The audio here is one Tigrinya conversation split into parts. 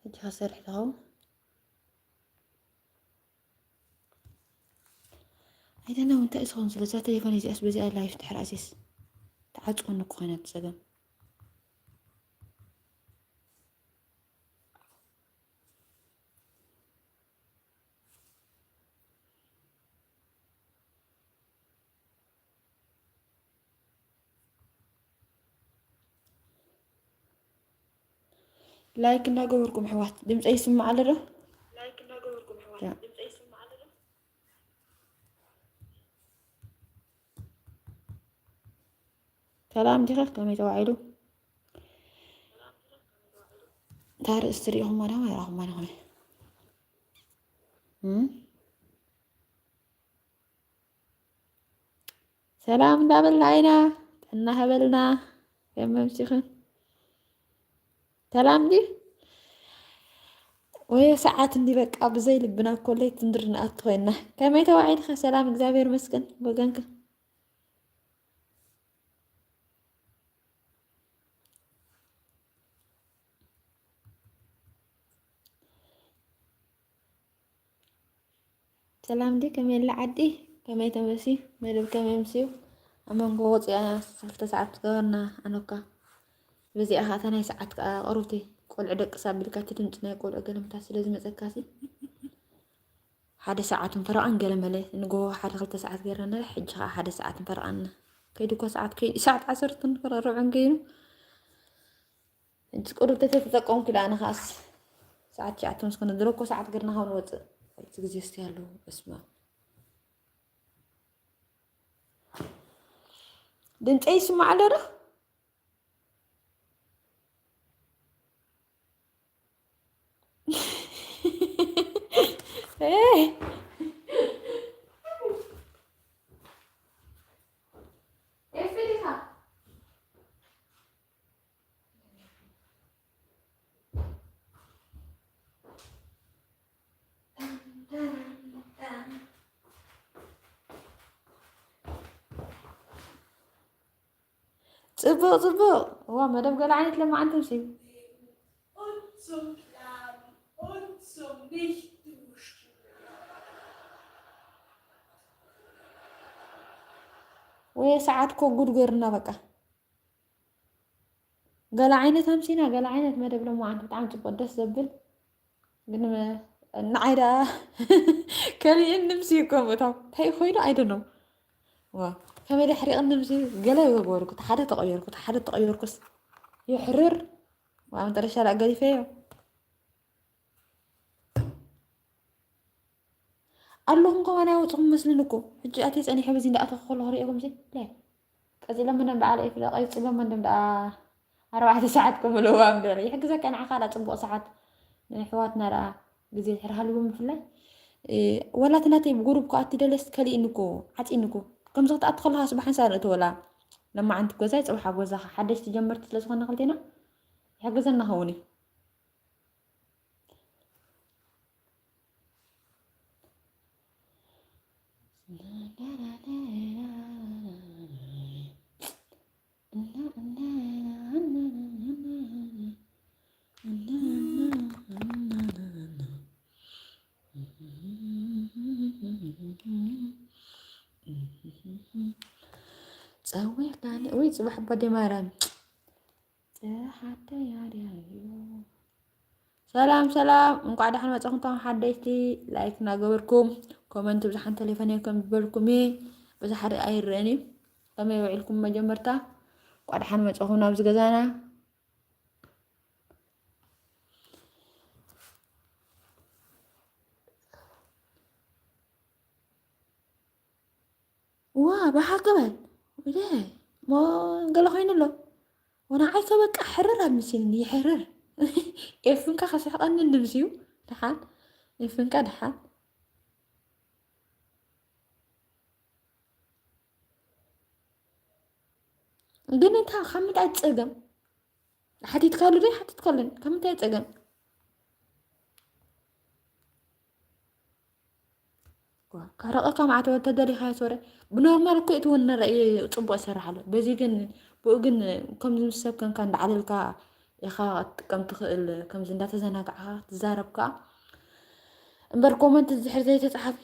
ሕጂ ከሰርሕ ኣለኹ። ኣይደና እንታይ ዝኸውን ስለዛ ቴሌፎን እዚኣስ በዚኣ ላይፍ ድሕር ኣዚስ ተዓጽወኒ እኮ ኮይና ትጸገም። ላይክ እናገበርኩም ኣሕዋት፣ ድምፀይ ይስማዕ ኣሎ ዶ? ላይክ እናገበርኩም ኣሕዋት፣ ያ። ድምፀይ ይስማዕ ኣሎ ዶ? ሰላም ዲኻ? ከመይ ተባዒሉ? እታ ርእስቲ ሪኢኹማ ዶ ኣይረኣኹማ ዶ? እም? ሰላም እንዳበልና ኢና። ጥዕና ሃበልና። ከመምሲኽን ሰላም ድዩ? ወይ ሰዓት እንዲ በቃ ብዘይ ልብና እኮ ለይት እንድሪ ንኣቱ ኮይና። ከመይ ተዋዒልካ? ሰላም እግዚኣብሔር ይመስገን። ወገንካ? ሰላም ድዩ? ከመይ ኣላ ዓዲ? ከመይ ተመሲ? መደብ ከመይ ኣምስዩ? ኣብ መንጎ ወፂኣ ክልተ ሰዓት ትገበርና ኣነኳ። በዚኣ ኸዓ እታ ናይ ሰዓት ከኣ ቁሩብቲ ቆልዑ ደቅስ ኣቢልካ እቲ ድምፂ ናይ ቆልዑ ገለመታት ስለ ዝመፀካሲ ሓደ ሰዓትን ፈረቓን ገለመለ ንጎሆ ሓደ ክልተ ሰዓት ገይርና ነረ። ሕጂ ኸዓ ሓደ ሰዓትን ፈረቓን ከይዱ እኮ ሰዓት ከይዱ ሰዓት ዓሰርተን ርብዕን ገይሩ። ሕጂ ቁሩብ ተተተጠቀምኩ ኢለ ኣነ ኸኣስ ሰዓት ትሽዓተ ምስ ኮነ ድሮ እኮ ሰዓት ገርና ካብ ንወፅእ። እቲ ግዜ እስቲ ኣለዉ፣ በስመ ኣብ። ድምፀይ ይስማዕ ኣሎ ዶ? ኤ። ኤፊ ዲኻ? ጽቡቕ፣ ጽቡቕ። እዋ፣ መደብ ገለ ዓይነት ለማዓንቲ ምሲ። Und zum Klagen und zum Nicht-Duschen. ወይ ሰዓት ኮ ጉድ ገርና በቃ። ገለ ዓይነት ኣምሲና፣ ገለ ዓይነት መደብ ለማዓንቲ ብጣዕሚ ጽቡቕ ደስ ዘብል። ግን መ-፣ ንዓይ ደኣ ከሊእኒ ምስ ይኮም እቶም እንታይ ኮይኑ ኣይደኖ። ዋ፣ ከመይ ደሕሪቕኒ ምስ ገለ ገበርኩ፣ እቲ ሓደ ተቐየርኩ፣ እቲ ሓደ ተቐየርኩስ ይሕርር። ዋ፣ መጨረሻ ደኣ ገዲፈዮ። ኣለኹም ከማን ኣይወፅኹም መስልን እኮ። ሕጂ ኣትየ ፀኒሐ በዚ እንዳኣተኹ ከለኹ ሪኤኩም ሲ፣ ለ-፣ ቀፂሎም መን ደኣ ኣልዒ-፣ ቀፂሎም መን ደኣ ኣርባዕተ ሰዓት ከምልዋ እምበር። ይሕግዘካ ንዓኻ ደኣ ፅቡቕ ሰዓት። ንኣሕዋትና ደኣ ግዜ ድሕሪ ሃልዎም ብፍላይ፣ እ፣ ወላ እቲ ናተይ ብጉሩብ ክኣቲ ደለስ ከሊእኒ እኮ፣ ዓፂኒ እኮ። ከምዚ ክትኣቲ ከለኻ ስባሕ ንሳ ንእትወላ። ለማዓንቲ ገዛይ ፅባሕ ኣብ ገዛኻ። ሓደሽቲ ጀመርቲ ስለ ዝኾንና ክልቴና፣ ይሕግዘና ኸውን እዩ። ጸዊዕካኒ ወይ ጽባሕ ኣቦ ኣደይ ማርያም። ጽሓተይ ኣድያዩ። ሰላም ሰላም፣ እንቋዕ ደሓን መጻኹም። እቶም ሓደሽቲ ላይክ እናገበርኩም ኮመንት ብዝሓን ቴሌፎን እየ ከም ዝበልኩም እየ። ብዙሕ ሓደ ኣይረአን እዩ። ከመይ ውዒልኩም? መጀመርታ እንቋዕ ደሓን መጻኹም ናብዚ ገዛና። ዋ፣ ብሓቂ በል። ወደ፣ ሞ፣ ገለ ኮይኑ ኣሎ። ወናዓይከ በቃ ሕርር ኣብ ምስልኒ፣ ይሕርር። ኤፍንካ ከስሕቐኒ እንድምስዩ። ደሓን። ኤፍንካ ደሓን። ግን እንታ ካብ ምንታይ ጸገም? ሓቲትካሉ ዶ ኣይሓቲትካሉን? ካብ ምንታይ ጸገም? ዋ፣ ካረቐካ ማዕተወ ተደሊኻዮ ሶረ። ብኖርማል እኮ እቲ እውን ንረእየ ጽቡቕ ይሰርሕ ኣሎ። በዚ ግን፣ ብኡ ግን ከምዚ ምስ ሰብ ከንካ እንዳዓለልካ፣ ኢኻ ክትጥቀም ትኽእል። ከምዚ እንዳተዘናጋዕካ ክትዛረብ ከኣ እምበር ኮመንት ዝድሕር ዘይተጻሓፈ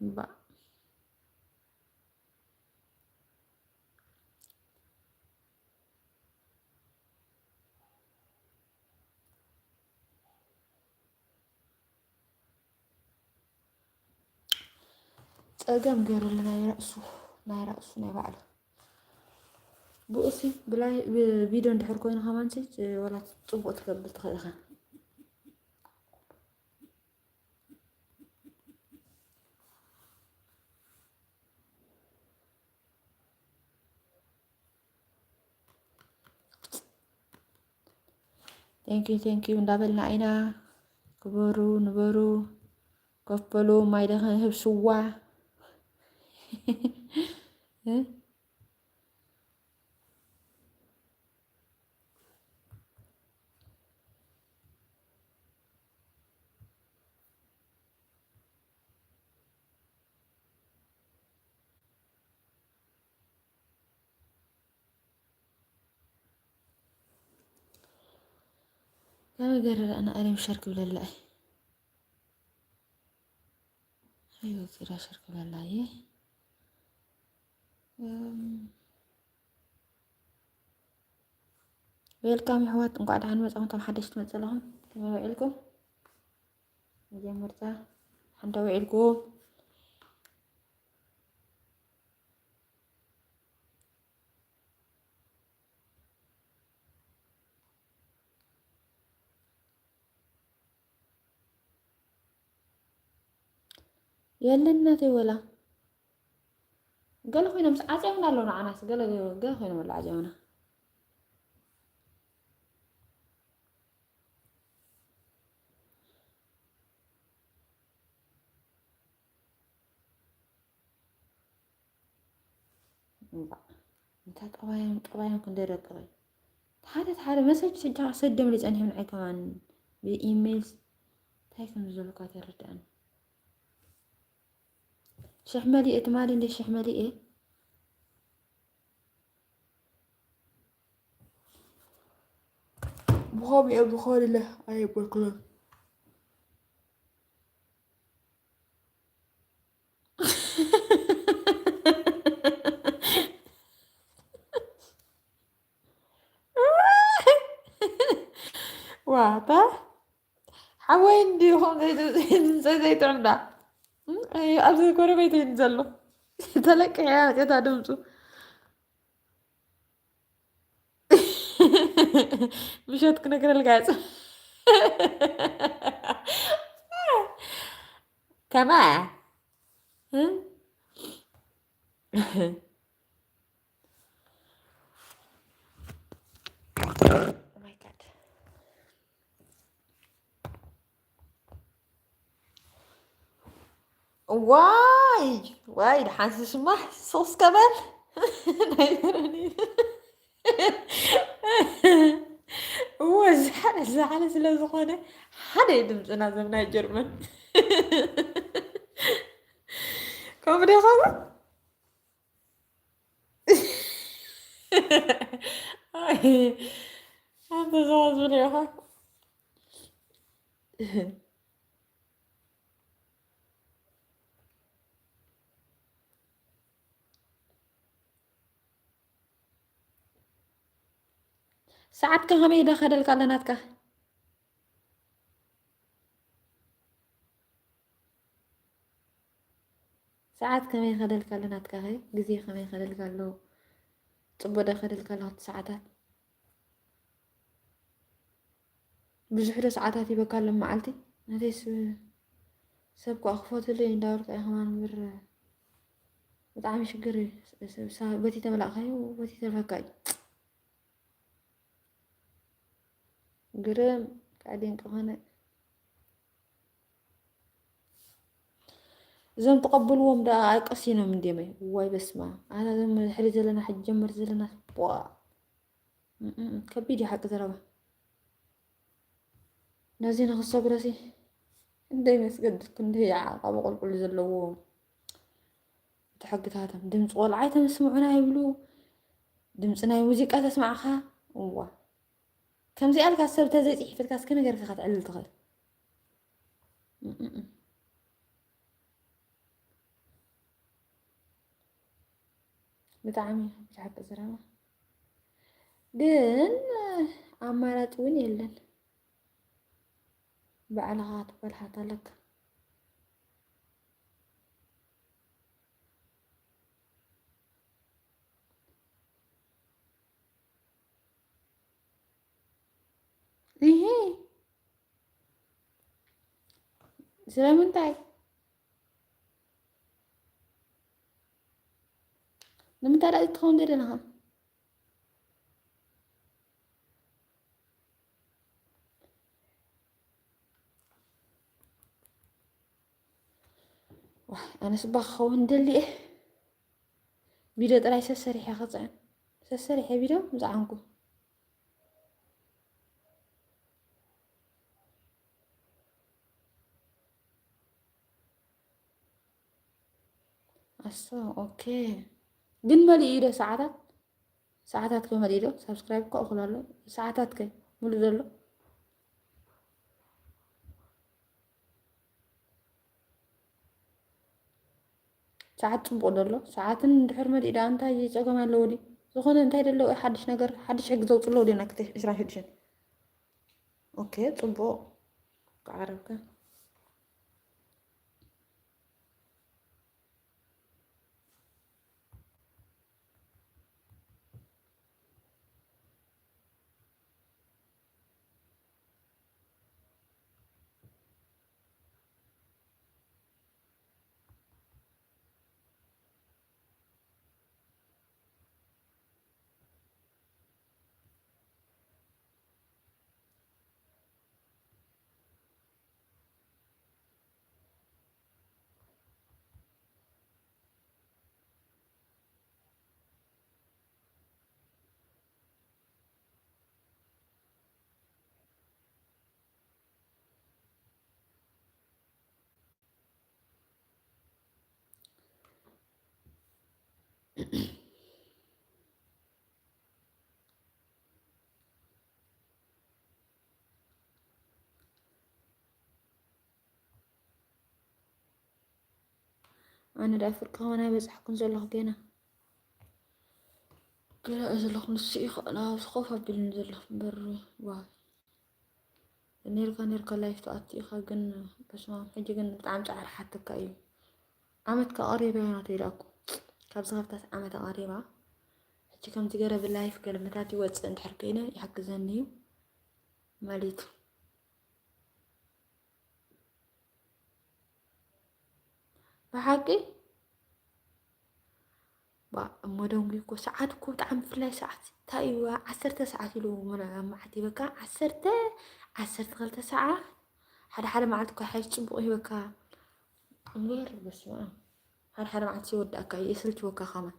እምባ። ጸገም ገይሩሉ ናይ ራእሱ ናይ ራእሱ ናይ ባዕሉ ብኡሲ ብላይ ብቪድዮ እንድሕር ኮይኑ ከማንሲ ወላ ጽቡቅ ትገብር ትኽእል ኢኻ። Thank you thank you እንዳበልና ኢና። ክበሩ ንበሩ። ኮፍ በሉ። ማይ ደኸ ህብ ስዋ። ከመይ ገይረ ደኣ ንኣለም ሸር ክብለላ እየ? ኣይ ወፂራ ሸር ክብለላ እየ። ዌልካም የሕዋት፣ እንኳዕ ደሓን መጻኹም። እቶም ሓደሽቲ መጽእ ኣለኹም፣ ከመይ ውዒልኩም? መጀመርታ ሓንዳ ውዒልኩም። የለን እናተይ ወላ ገለ ኮይኖም ዓፅዮምና ኣለዉ። ንዓናስ ገለ ገለ ኮይኖም ኣለዉ ዓፅዮምና። እንታይ ጠባዮም ጠባዮም ክንደይ ረቀበ ሓደ ሓደ መሰጅ ስጃ ሰደም ሊፀን ይህብን ኣይከማን ብኢሜይል እንታይ ከም ዝዘሉካ ተረዳእን። ሽሕ መሊኤ ትማሊ እንደ ሽሕ መሊኤ ብኸምኡ እዮም ዝኾኑለ ኣየበልኩሎን። ዋታ ሓወይ እንዲኹም ዘይጥዕምዳ ኣብዚ ጎረቤት ዘሎ ተለቅያ ነጤታ ድምፁ ምሸት ክነግረልካ ያጽ ከማ ዋይ ዋይ ደሓንሲ ሽማ ሶስ ከበል እዎ ዝሓለ ዝሓለ ስለ ዝኾነ ሓደ ድምፅና ዘምናይ ጀርመን ከምኡ ዶ ይኸውን? ኣንተ ዘዋዝብን ኢኻ። ሰዓትካ ከመይ ኢለ ከደልካ ኣለናትካ? ሰዓት ከመይ ከደልካ ኣሎ ናትካ ኸ ግዜ ከመይ ከደልካ ኣሎ ጽቡቕ ዶ ከደልካ ኣሎ ክልተ ሰዓታት ብዙሕ ዶ ሰዓታት ይበካ ኣሎ መዓልቲ ናተይስ ሰብ ኳ ክፈትለይ እንዳበልካ ኢኻ ማን ምር ብጣዕሚ ሽግር እዩ በቲ ተመላእካዮ በቲ ተረፈካ እዩ ግርም ከዓ ድንቂ ኾነ እዞም ተቐብልዎም ደኣ ኣይቀሲኖም እንድዮም ዋይ በስማ ኣነ እዞም ሕሪ ዘለና ሕጂ ጀምር ዘለና ቧ ከቢድ እዩ ሓቂ ዘረባ ነዚ ንክሰግረሲ እንደይ መስገድ ክንደይ ዓቐብ ቁልቁል ዘለዎ ሕግታቶም። ድምፂ ቆልዓ ኣይተስምዑና ይብሉ። ድምፂ ናይ ሙዚቃ ተስማዕኻ። እዋ፣ ከምዚኣ ኢልካ ሰብ ተዘይፅሒፈትካስ ከመይ ጌርካ ከተዕልል ትኽእል? እም፣ እም፣ እም። ብጣዕሚ ብዙሓት ዘረባ ግን ኣማራፂ እውን የለን። ባዕልኻ ትበልሓት ኣለካ። እሂ፣ ስለምንታይ? ንምንታይ ደኣ ትኸውን ደለኻ? ዋይ፣ ኣነስ እባ ክኸውን ደሊ እየ። ቪድዮ ጥራይ ሰሰሪሐ ክፅዕን። ሰሰሪሐ ቪድዮ ምፅዓንኩ። ኣሶ፣ ኦኬ። ግን መሊኡ ዶ ሰዓታት? ሰዓታት ከ መሊኡ ዶ? ሳብስክራይብ እኮ እኹል ኣሎ። ሰዓታት ከ ሙሉእ ዘሎ? ሰዓት ጽቡቕ ደሎ። ሰዓትን ድሕር መሊኡ ደኣ እንታይ ጸገም ኣለዎ ድዩ? ዝኾነ እንታይ ደሎ ሓድሽ ነገር፣ ሓድሽ ሕጊ ዘውጽእ ኣለዎ ድዩ? ናይ ክልተ ሽሕን ዕስራን ሽዱሽተን። ኦኬ፣ ጽቡቕ። ክዓረብካ። ኣነ ደኣ ፍርቂ ከማን ኣይበጻሕኩን ዘለኹ ገና። ገና እየ ዘለኹ፣ ንሱ እዩ ከ-፣ ናብዚ ኮፍ ኣቢሉኒ ዘሎ እምበር፣ ዋው። ኔርካ ኔርካ ላይፍ ትኣቱ ኢኻ ግን፣ በስመ ኣብ፣ ሕጂ ግን ብጣዕሚ ጻዕሪ ሓተካ እዩ። ዓመትካ ቀሪባ እያ ናተይ ኢላኩ። ካብዚ ካብታት ዓመት ቀሪባ። ሕጂ ከምዚ ገረ ብላይፍ ገለ መታት ይወጽእ እንድሕር ኮይነ ይሕግዘኒ እዩ ማለት እዩ። ብሓቂ? ባ፣ እሞ ደንጉዩ እኮ፣ ሰዓት እኮ ብጣዕሚ ብፍላይ ሰዓት እንታይ እዩ? ዓሰርተ ሰዓት ኢሉ መዓት ይበካ፣ ዓሰርተ፣ ዓሰርተ ክልተ ሰዓት፣ ሓደ ሓደ መዓልቲ እኮ ሓይሽ ጽቡቕ ይበካ። እምበር በስመ ኣብ። ሓደ ሓደ መዓልቲ ይወድኣካ እዩ፣ የሰልችወካ ከማን።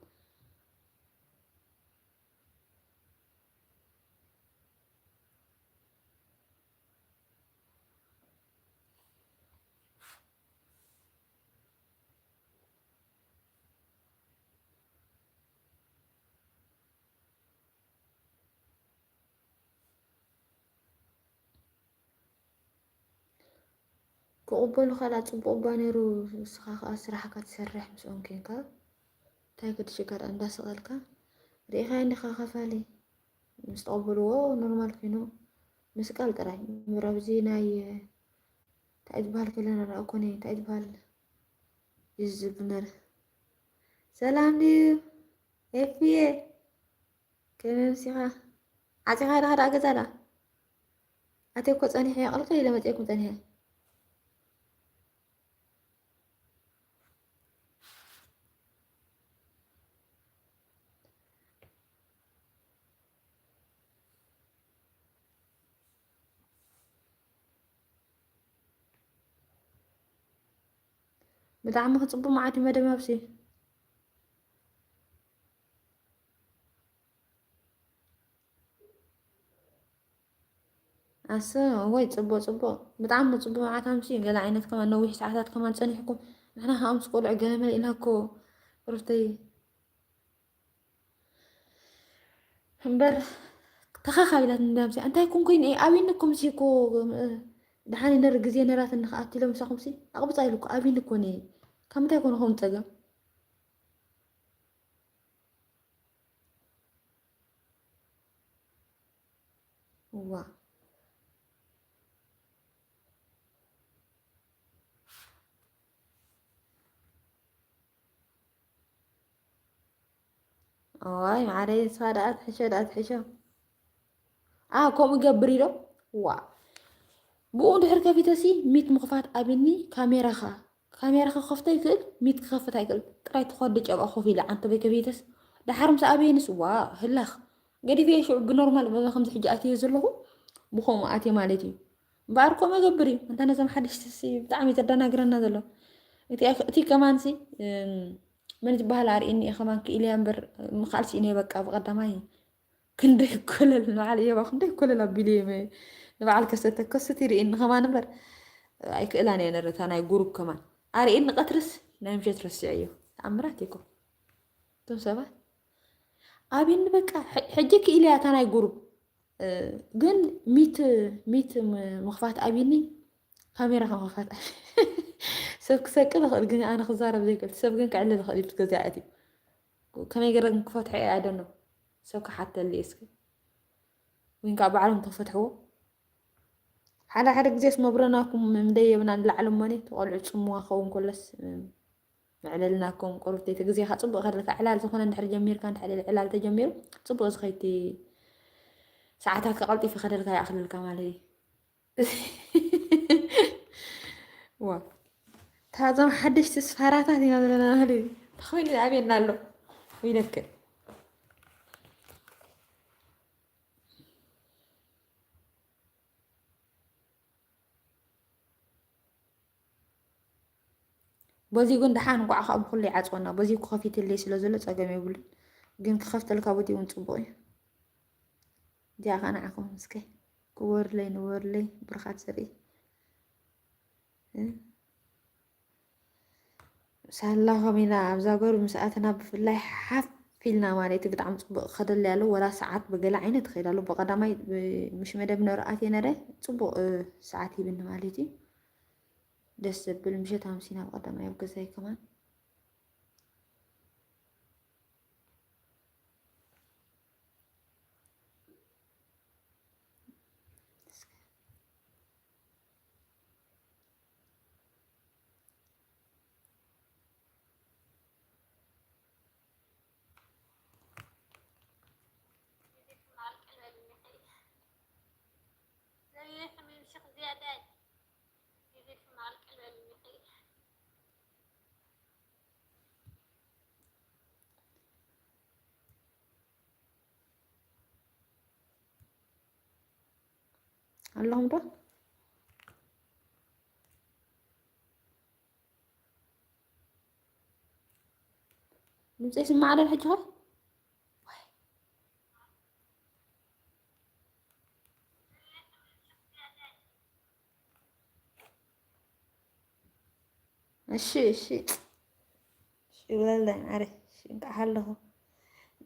ክቕበሉኻ ደኣ ጽቡቕ እባ ነይሩ። ንስኻ ከኣ ስራሕካ ትሰርሕ ምስኦም ኬንካ እንታይ ከድሽጋር እንዳሰቐልካ ርኢኻዮ እንዲኻ ከፋሊ ምስ ተቐበልዎ ኖርማል ኮይኑ ምስቃል ጥራይ። እምበር ኣብዚ ናይ እንታይ ዝበሃል ከለና ደኣ ኮነ እንታይ ዝበሃል እዩ ዝብል ነረ። ሰላም ድዩ ኤፍየ? ከመይ መሲኻ? ዓጺኻ ዲኻ ደኣ ገዛ ደኣ? ኣትየ እኮ ጸኒሐ፣ ቅልቅል ኢለ መጺኤኩም ጸኒሐ። ብጣዕሚ ክጽቡ መዓት እዩ መደብ ኣብሲ። ኣሰ፣ እወይ፣ ጽቡቕ፣ ጽቡቕ። ብጣዕሚ ጽቡቕ መዓት ኣምሲ። ገለ ዓይነት ከማን ነዊሕ ሰዓታት ከማን ጸኒሕኩም። ንሕና ከኣ ምስ ቆልዑ ገለ መለ ኢልና እኮ ሩፍተይ እምበር ተኻኻቢላት እንዳምሲ እንታይ ኮንኩ ኢነ ኣብይኒ ኮምሲ እኮ ደሓን ነር ግዜ ነራት እንኸኣት ኢሎም ሳኹምሲ ኣቕብጻ ኢሉ እኮ ኣብይኒ እኮ ነ ካብ ምንታይ ኮነ ኸውን ጸገም ዋ ዋይ ማዓረይ ንስኻ ደኣ ትሕሾ ደኣ ትሕሾ ኣ ከምኡ ገብር ኢሎ ዋ ብኡ ድሕር ከፊተሲ ሚት ምኽፋት ኣብኒ ካሜራኻ ካሜራ ክኸፍቶ ይክእል ሚት ክኸፍት ኣይክእል ጥራይ ትኸዲ ጨብኣ ኮፍ ኢለ ዓንተበይ ከፊተስ ደሓር ምስ ኣበየንስ ዋ ህላኽ ገዲፈ ሽዑ ብኖርማል በዛ ከምዚ ሕጂ ኣትየ ዘለኹ ብኸምኡ ኣትየ ማለት እዩ እምበኣር ከምኡ ገብር እዩ እንታ ነዞም ሓደሽቲ ብጣዕሚ ዘደናግረና ዘሎ እቲ ከማንሲ መን ዝበሃል ኣርእኒ እየ ከማን ክኢልያ እምበር ምኻል ስኢነ በቃ ብቐዳማይ ክንደይ ኮለል ንበዓል እየባ ክንደይ ኮለል ኣቢሉ እየ ንበዓል ከሰተ ከስት ይርእኒ ከማን እምበር ኣይክእላን እየ ነረታ ናይ ጉሩብ ከማን ኣርእኒ ቀትርስ ናይ ምሸት ረስዐዮ ተኣምራት እኮ እቶም ሰባት ኣብኒ በቃ ሕጂ ክኢልያ እታ ናይ ጉሩብ ግን ሚት ሚት ምኽፋት ኣብኒ ካሜራ ካብ ምኽፋት ሰብ ክሰቅል ይኽእል ግን ኣነ ክዛረብ ዘይክእል ሰብ ግን ክዕልል ይኽእል እዩ ገዛ ኣትዩ ከመይ ገረ ክፈትሖ እየ ኣደኖ ሰብ ክሓተሊ እስኪ ወይ ከዓ ባዕሎም ተፈትሕዎ ሓደ ሓደ ግዜስ መብረናኩም ምደየብና ንላዕሊ እሞኒ ተቆልዑ ፅምዋ ክኸውን ከሎስ መዕለልናኩም ቁሩብቲ እቲ ግዜኻ ፅቡቅ ከድልካ ዕላል ዝኾነ እንድሕር ጀሚርካ እንድሕር ዕላል ተጀሚሩ ፅቡቅ ዝኸይቲ ሰዓታት ከቀልጢፉ ከደልካ ይኣኽልልካ ማለት እዩ ዋ ታዞም ሓደሽቲ ስፋራታት ኢና ዘለና ማለት እዩ ተኸይኑ ኣብየና ኣሎ ይለክል በዚ ግን ደሓን እንኳዕ ካብ ብኩሉ ይዓፅወና በዚ ክኸፊትለይ ስለ ዘሎ ፀገም የብሉን ግን ክኸፍተልካ በቲ እውን ፅቡቅ እዩ እዚኣ ከዓ ንዓኹም እስከ ክበሩለይ ንበሩለይ ብሩኻት ዘርኢ ሳላ ከሚና ኣብዛ ገሩ ምስ ኣተና ብፍላይ ሓፍ ኢልና ማለት እዩ ብጣዕሚ ፅቡቅ ከደሊ ኣሎ ወላ ሰዓት ብገለ ዓይነት ይኸይድ ኣሎ ብቀዳማይ ምሽ መደብ ነርኣት እየ ነረ ፅቡቅ ሰዓት ሂብኒ ማለት እዩ ደስ ዘብል ምሸት ኣምሲና ብቀዳማይ ኣብ ገዛይ ከማን ኣለኹም ዶ ድምፂ ይስማዕ ዶ ሕጂ ኸ እሺ እሺ እሺ ብለለይ ማዕረ እሺ እንቃሕ ኣለኹ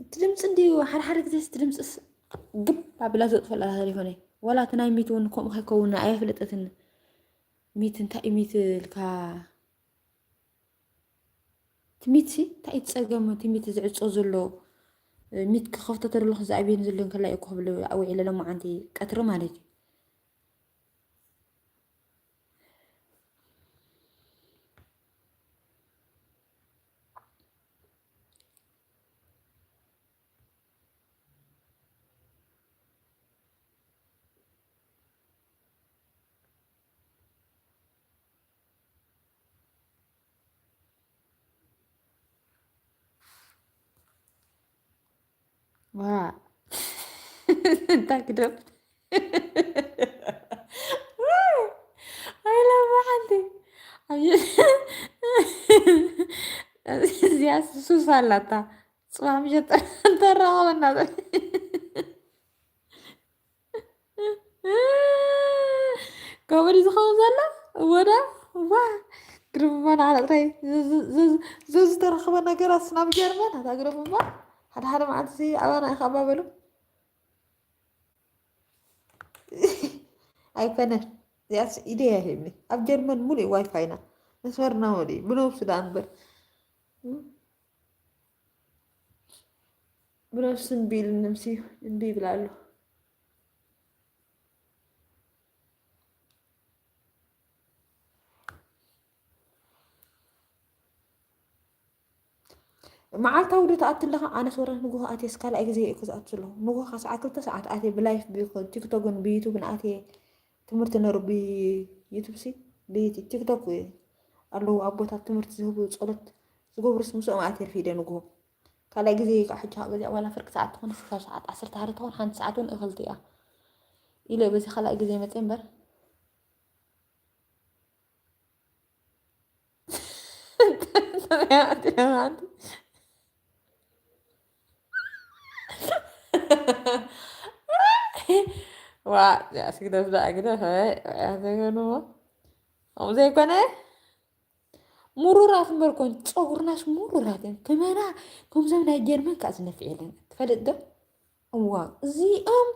እቲ ድምፂ እንድዩ ሓደ ሓደ ግዜ እቲ ድምፂስ ግብ ኣብላ ዘጥፈላ ተሌፎነይ ወላ እቲ ናይ ሚት እውን ከምኡ ከይከውን ኣየፍለጠትን ሚት እንታይ እዩ ሚት ኢልካ ትሚት ሲ እንታይ እዩ ጸገም ትሚት ዝዕጾ ዘሎ ሚት ክኸፍቶ ተደለኹ ዝኣብየን ዘሎ እንከላይ እኮ ክብል ውዒለ ሎማዓንቲ ቀትሪ ማለት እዩ ዋ እንታይ ክደብ ኣይለማ ሓንቲ እዚኣ ሱስ ኣላታ ፅባሕ ምሸት እንተራኸበና ኮመዲ ዝኸውን ዘሎ እወዳ ዋ ግርምማ ንዓና ጥራይ ዘ-፣ ዘ-፣ ዘ-፣ ዘዝተረኸበ ነገራት ናብ ጀርመን ኣታ ግርምማ ሓደ ሓደ መዓልቲ ኣባና ኢኻ ኣባበሉ። ኣይኮነን። እዚኣስ ኢደይ ኣይህብኒ። ኣብ ጀርመን ሙሉእ ዋይፋይና መስመርና ሙሉእ እዩ። ብነብሱ ደኣ እምበር። ብነብሱ እምቢ ኢሉ ንምሲ እምቢ ይብል ኣሎ። መዓልታዊ ዶ ትኣቱ ኣለኻ? ኣነስ ወረ ንግሆ ኣትየስ ካልኣይ ግዜ እየ ክዝኣቱ ዘለኹ። ንግሆ ካብ ሰዓት ክልተ ሰዓት ኣትየ ብላይፍ ብኮ-፣ ቲክቶክን ብዩቱብን ኣትየ ትምህርቲ ነሩ ብዩቱብ ሲ ብዩቲ-፣ ቲክቶክ ኣለዉ ኣቦታት ትምህርቲ ዝህቡ ጸሎት ዝገብሩስ ምስኦም ኣትየ ርፊደ ንግሆ። ካልኣይ ግዜ ከዓ ሕጂ ካብ ገዚኣ ዋላ ፍርቂ ሰዓት ትኾን ክሳብ ሰዓት ዓሰርተ ሓደ ትኾን ሓንቲ ሰዓት እውን እኽልቲ እያ ኢለ በዚ ካልኣይ ግዜ መፅእ እምበር ዋ ስግደፍ ዳ ግደፍ ያዘገንዎ ከምኡ ዘይኮነ ምሩራት እምበር ኮን ፀጉርናስ ምሩራት እዮም። ከመና ከምዞም ናይ ጀርመን ከዓ ዝነፍዕ የለን ትፈልጥ ዶ? እዋ እዚኦም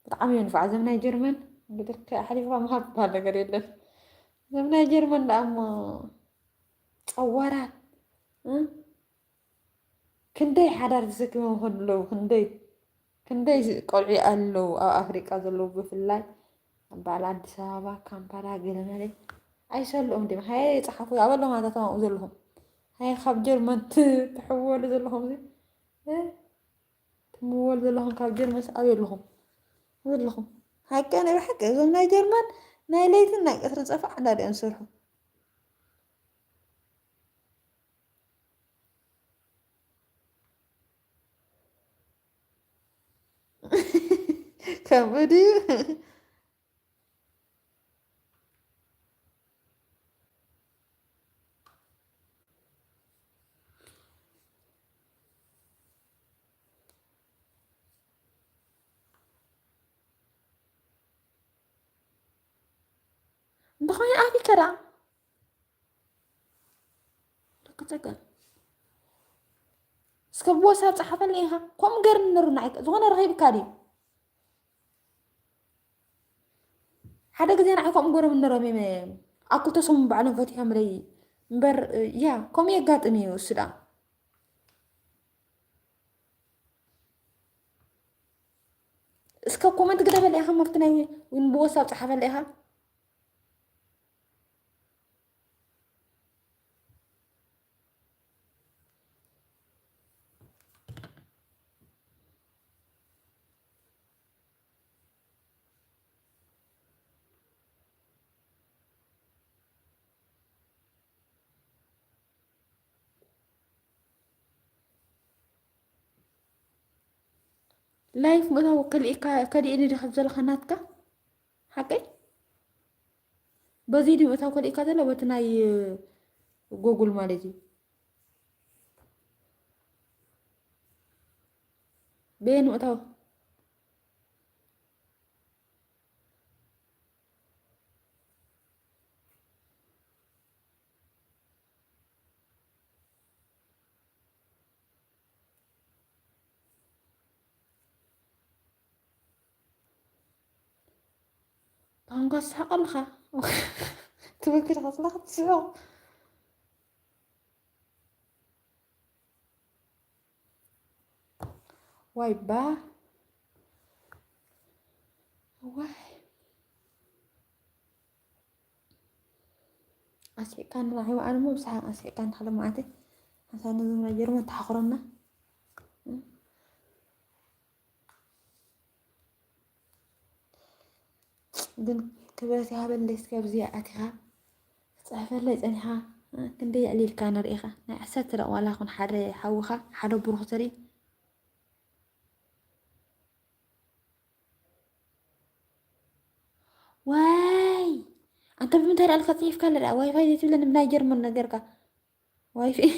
ብጣዕሚ እዮም ንፋዕ። እዞም ናይ ጀርመን እንግዲህ ከ-፣ ሓሊፍካ ምሃብ ዝበሃል ነገር የለን። እዞም ናይ ጀርመን ደኣ እሞ ጸዋራት፣ እ? ክንደይ ሓዳር ተሰኪሞም ይኸዱ ኣለዉ፣ ክንደይ፣ ክንደይ ቆልዑ ኣለዉ ኣብ ኣፍሪቃ ዘለዉ ብፍላይ ኣብ በዓል ኣዲስ ኣበባ፣ ካምፓላ፣ ገለመለ ኣይሰልኦም ድዮም? ሃየ ጸሓፉ ኣበሎም ኣታ ተማኡ ዘለኹም። ሃየ ካብ ጀርመን ት-፣ ትሕወሉ ዘለኹም እዚ፣ እ? ትምወል ዘለኹም ካብ ጀርመንስ ኣበይ ኣለኹም? ዘለኹም። ሓቂ ናይ ብሓቂ እዞም ናይ ጀርመን ናይ ለይትን ናይ ቀትርን ጸፋዕ እንዳድኦም ዝሰርሑ። ከምኡ ድዩ? እንተኾይኑ ኣፍ ይከዳ። ርክብ ጸገም። እስከ ብወሳብ ጸሓፈለይ ኢኻ። ከምኡ ገይሩ ነሩ ንዓይ ዝኾነ ረኺብካ ድዩ? ሓደ ግዜ ንዓይ ከምኡ ገይሮም ነሮም እዮም። ኣብ ክልተ ሰሙን ባዕሎም ፈቲሖምለይ። እምበር፣ ያ፣ ከምኡ የጋጥም እዩ እሱ ደኣ። እስከ ኮመንት ግደፈለይ ኢኻ፣ መፍትናይ እውን ብወሳብ ጸሓፈለይ ኢኻ። ላይፍ ምእታው ከሊእካ፣ ከሊእኒ ዲኻ ዘለኻ ናትካ? ሓቀይ? በዚ ድዩ ምእታው ከሊእካ ዘሎ? በቲ ናይ ጎጉል ማለት እዩ። በየን ምእታው? ቋንቋ ትስሕቕ ኣለኻ። ትብክል ከስላ ክትስሕቕ። ዋይ ባ፣ ዋይ። ኣስሒቃኒ ንዓይ፣ ኣነ እሞ ብሰሓቕ ኣስሒቃኒ። ሓደ መዓልቲ ሓንሳብ ነዞም ናይ ጀርመን ተሓኽሮና። ግን ክብረት ይሃበለይ፣ እስኪ ኣብዚ ኣቲኻ ክትጽሕፈለይ ጸኒኻ፣ ክንደይ የዕሊልካ ንርእኻ። ናይ ዓሰርተ ደቂቕ ዋላ ይኹን ሓደ ሓውኻ፣ ሓደ ብሩኽ ትርኢ። ዋይ! ኣንተ ብምንታይ ደኣ ኢልካ ጽሒፍካ ኣለ ደኣ? ዋይፋይ ዘይትብለኒ ብናይ ጀርመን ነገርካ። ዋይፋይ።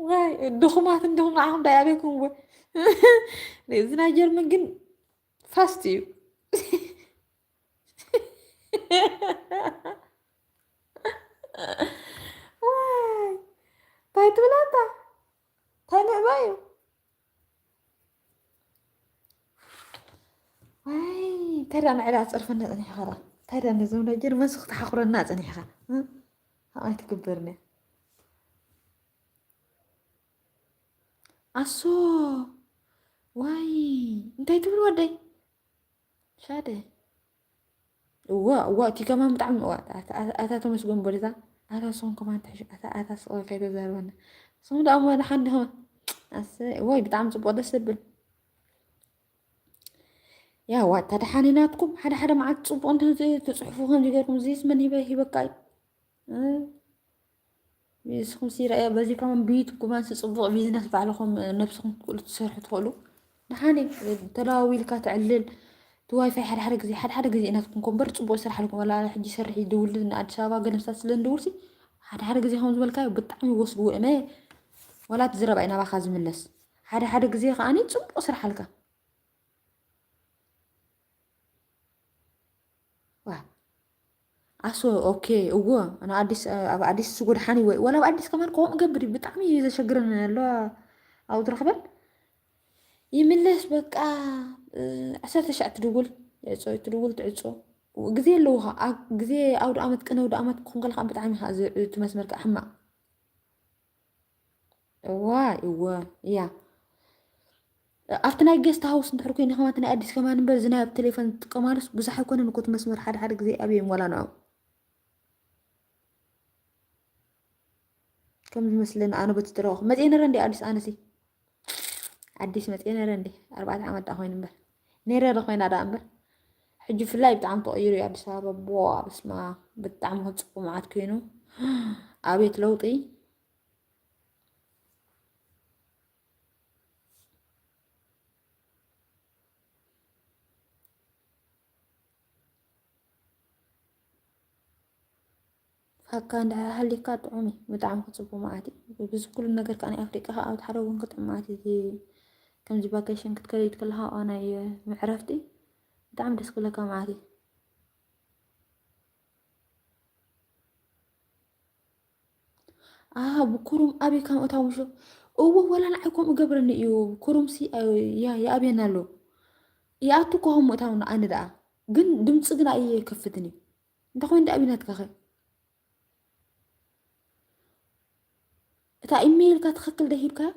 ዋይ፣ ድኹማት እንዲኹም ንዓኹም ዳይ ኣበይኩም ወ-፣ እዚ ናይ ጀርመን ግን ፋስት እዩ። ዋይ፣ እንታይ ትብል ኣንታ? እንታይ ምዕባይ እዩ? ዋይ፣ እንታይ ደኣ ንዕዳ ጸርፈና ጸኒሕኻ ደኣ? እንታይ ደኣ ነዞም ናይ ጀርመን ስኽ ተሓኹረና ጸኒሕኻ? እ? ኣብኣ ኣይትግበርኒ። ኣሶ፣ ዋይ፣ እንታይ ትብል ወደይ? ሻደ። እዋ፣ እዋ፣ እቲ ከማን ብጣዕሚ፣ እዋ፣ ኣታ፣ ኣታ፣ ኣታ ተመስገን ቦሊታ፣ ኣታ ስኹም ከማን ትሕሹ፣ ኣታ፣ ኣታ ስቕ ከይተዛርበና። ስኹም ደኣ እሞ ደሓን ዲኹም? ኣሰ፣ ወይ ብጣዕሚ ጽቡቕ ደስ ዘብል። ያ፣ ዋታ ደሓን ናትኩም፣ ሓደ ሓደ መዓት ጽቡቕ እንተ ትጽሕፉ ከምዚ ገርኩም፣ እዚስ መን ሂበ-፣ ሂበካ እዩ? እ? ንስኹም ሲ ረኣዮ፣ በዚ ከማን ብዩቱብ ከማን ሲ ጽቡቕ ቢዝነስ ባዕልኹም፣ እ፣ ነብስኹም ትክእሉ ትሰርሑ ትኽእሉ። ደሓን እዩ። ተደዋዊልካ ተዕልል። እቲ ዋይፋይ ሓደ ሓደ ግዜ፣ ሓደ ሓደ ግዜ ናትኩም እኮ እምበር ጽቡቕ ይሰርሓልኩም። ዋላ ሕጂ ይሰርሕ ይድውል ንኣዲስ ኣበባ ገለ ምሳት ስለ ንድውል ሲ፣ ሓደ ሓደ ግዜ ከም ዝበልካዮ ብጣዕሚ ይወስድዎ እመ። ዋላ እቲ ዝረባ እዩ ናባኻ ዝምለስ። ሓደ ሓደ ግዜ ከኣኒ ጽቡቕ ስርሓልካ። ዋ። ኣሶ፣ ኦኬ፣ እዎ፣ ኣነ ኣዲስ፣ ኣብ ኣዲስ እሱ ጎድሓኒ ወይ፣ ወላ ኣብ ኣዲስ ከማን ከምኡ ገብር እዩ፣ ብጣዕሚ እዩ ዘሸግረን ኣሎ፣ ኣብኡ ትረኽበን። ይምለስ በቃ፣ እ፣ ዓሰርተ ሻዕ ትድውል፣ ትዕጾ፣ ትድውል፣ ትዕጾ። ግዜ ኣለዎ ኸዓ፣ ኣብ ግዜ ኣውደ ኣመት፣ ቅነ ኣውደ ኣመት ክኾን ከለኻ ብጣዕሚ ኸዓ ዝ-፣ እቲ መስመር ከዓ ሕማቕ። እዋ፣ እወ፣ እያ። ኣብቲ ናይ ጌስት ሃውስ እንድሕር ኮይነ ከማን፣ እቲ ናይ ኣዲስ ከማን እምበር፣ እዚ ናይ ኣብ ቴሌፎን ትጥቀማሉስ ብዙሕ ኣይኮነን እኮ እቲ መስመር፣ ሓደ ሓደ ግዜ ኣብዮም ዋላ ንዕኦም። ከም ዝመስለኒ ኣነ በቲ ዝረኣኹ። መጽየ ነረ እንዲ ኣዲስ ኣነሲ። ኣዲስ መጽየ ነረ እንዲ ኣርባዕተ ዓመት ደኣ ኮይኑ እምበር። ነረ ዶ ኮይና ደኣ እምበር። ሕጂ ብፍላይ ብጣዕሚ ተቐይሩ እዩ ኣዲስ ኣበባ። ቦ፣ በስመ ኣብ። ብጣዕሚ ክጽቡ መዓት ኮይኑ። ኣቤት ለውጢ። ፋካ እንድሕር ሃሊካ ጥዑም እዩ። ብጣዕሚ ክጽቡ መዓት እዩ። ብዚ ኩሉ ነገር ከኣ ናይ ኣፍሪቃ ከኣ ኣብቲ ሓደ ወገን ክጥዕም መዓት እዩ። እቲ ከምዚ ቫኬሽን ክትከይድ ከለኻ ከኣ ናይ መዕረፍቲ ብጣዕሚ ደስ ክብለካ መዓት እዩ። ኣሃ፣ ብኩሩም ኣበይ ከም እታው ምሾ? እወ፣ ወላ ንዓይ ከምኡ ገብረኒ እዩ። ብኩሩምሲ፣ እ፣ ያ፣ ይኣብየና ኣሎ። ይኣቱ እኮ ከም እታው ንኣነ ደኣ። ግን ድምፂ ግን ኣይከፍትን እዩ። እንታይ ኮይኑ ደኣ ኣብዩ ናትካኸ? እታ ኢሜይልካ ትኽክል ዶ ሂብካያ?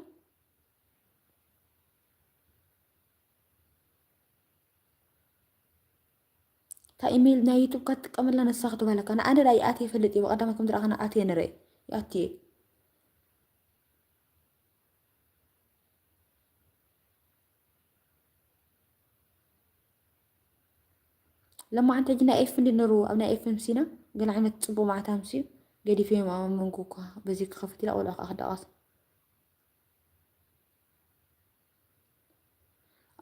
እታ ኢሜይል ናይ ዩቱብ ክትጥቀመላ ነሳ ክትበለካ። ንኣነ ደኣ ይኣትየ ይፈልጥ እየ። ብቐዳማይ ከም ዝረኣኻና ኣትየ ንርኢ። ይኣትየ። ለማዓንቲ ሕጂ ናይ ኤፍ እንዲ ነሩ ኣብ ናይ ኤፍ ኤም ሲና ገለ ዓይነት ጽቡቕ ማዕታም ሲዩ ገዲፈዮም ኣብ መንጎ እኳ በዚ ክኸፍት ኢላ ቆልዑ ከኣ ክዳቐስ።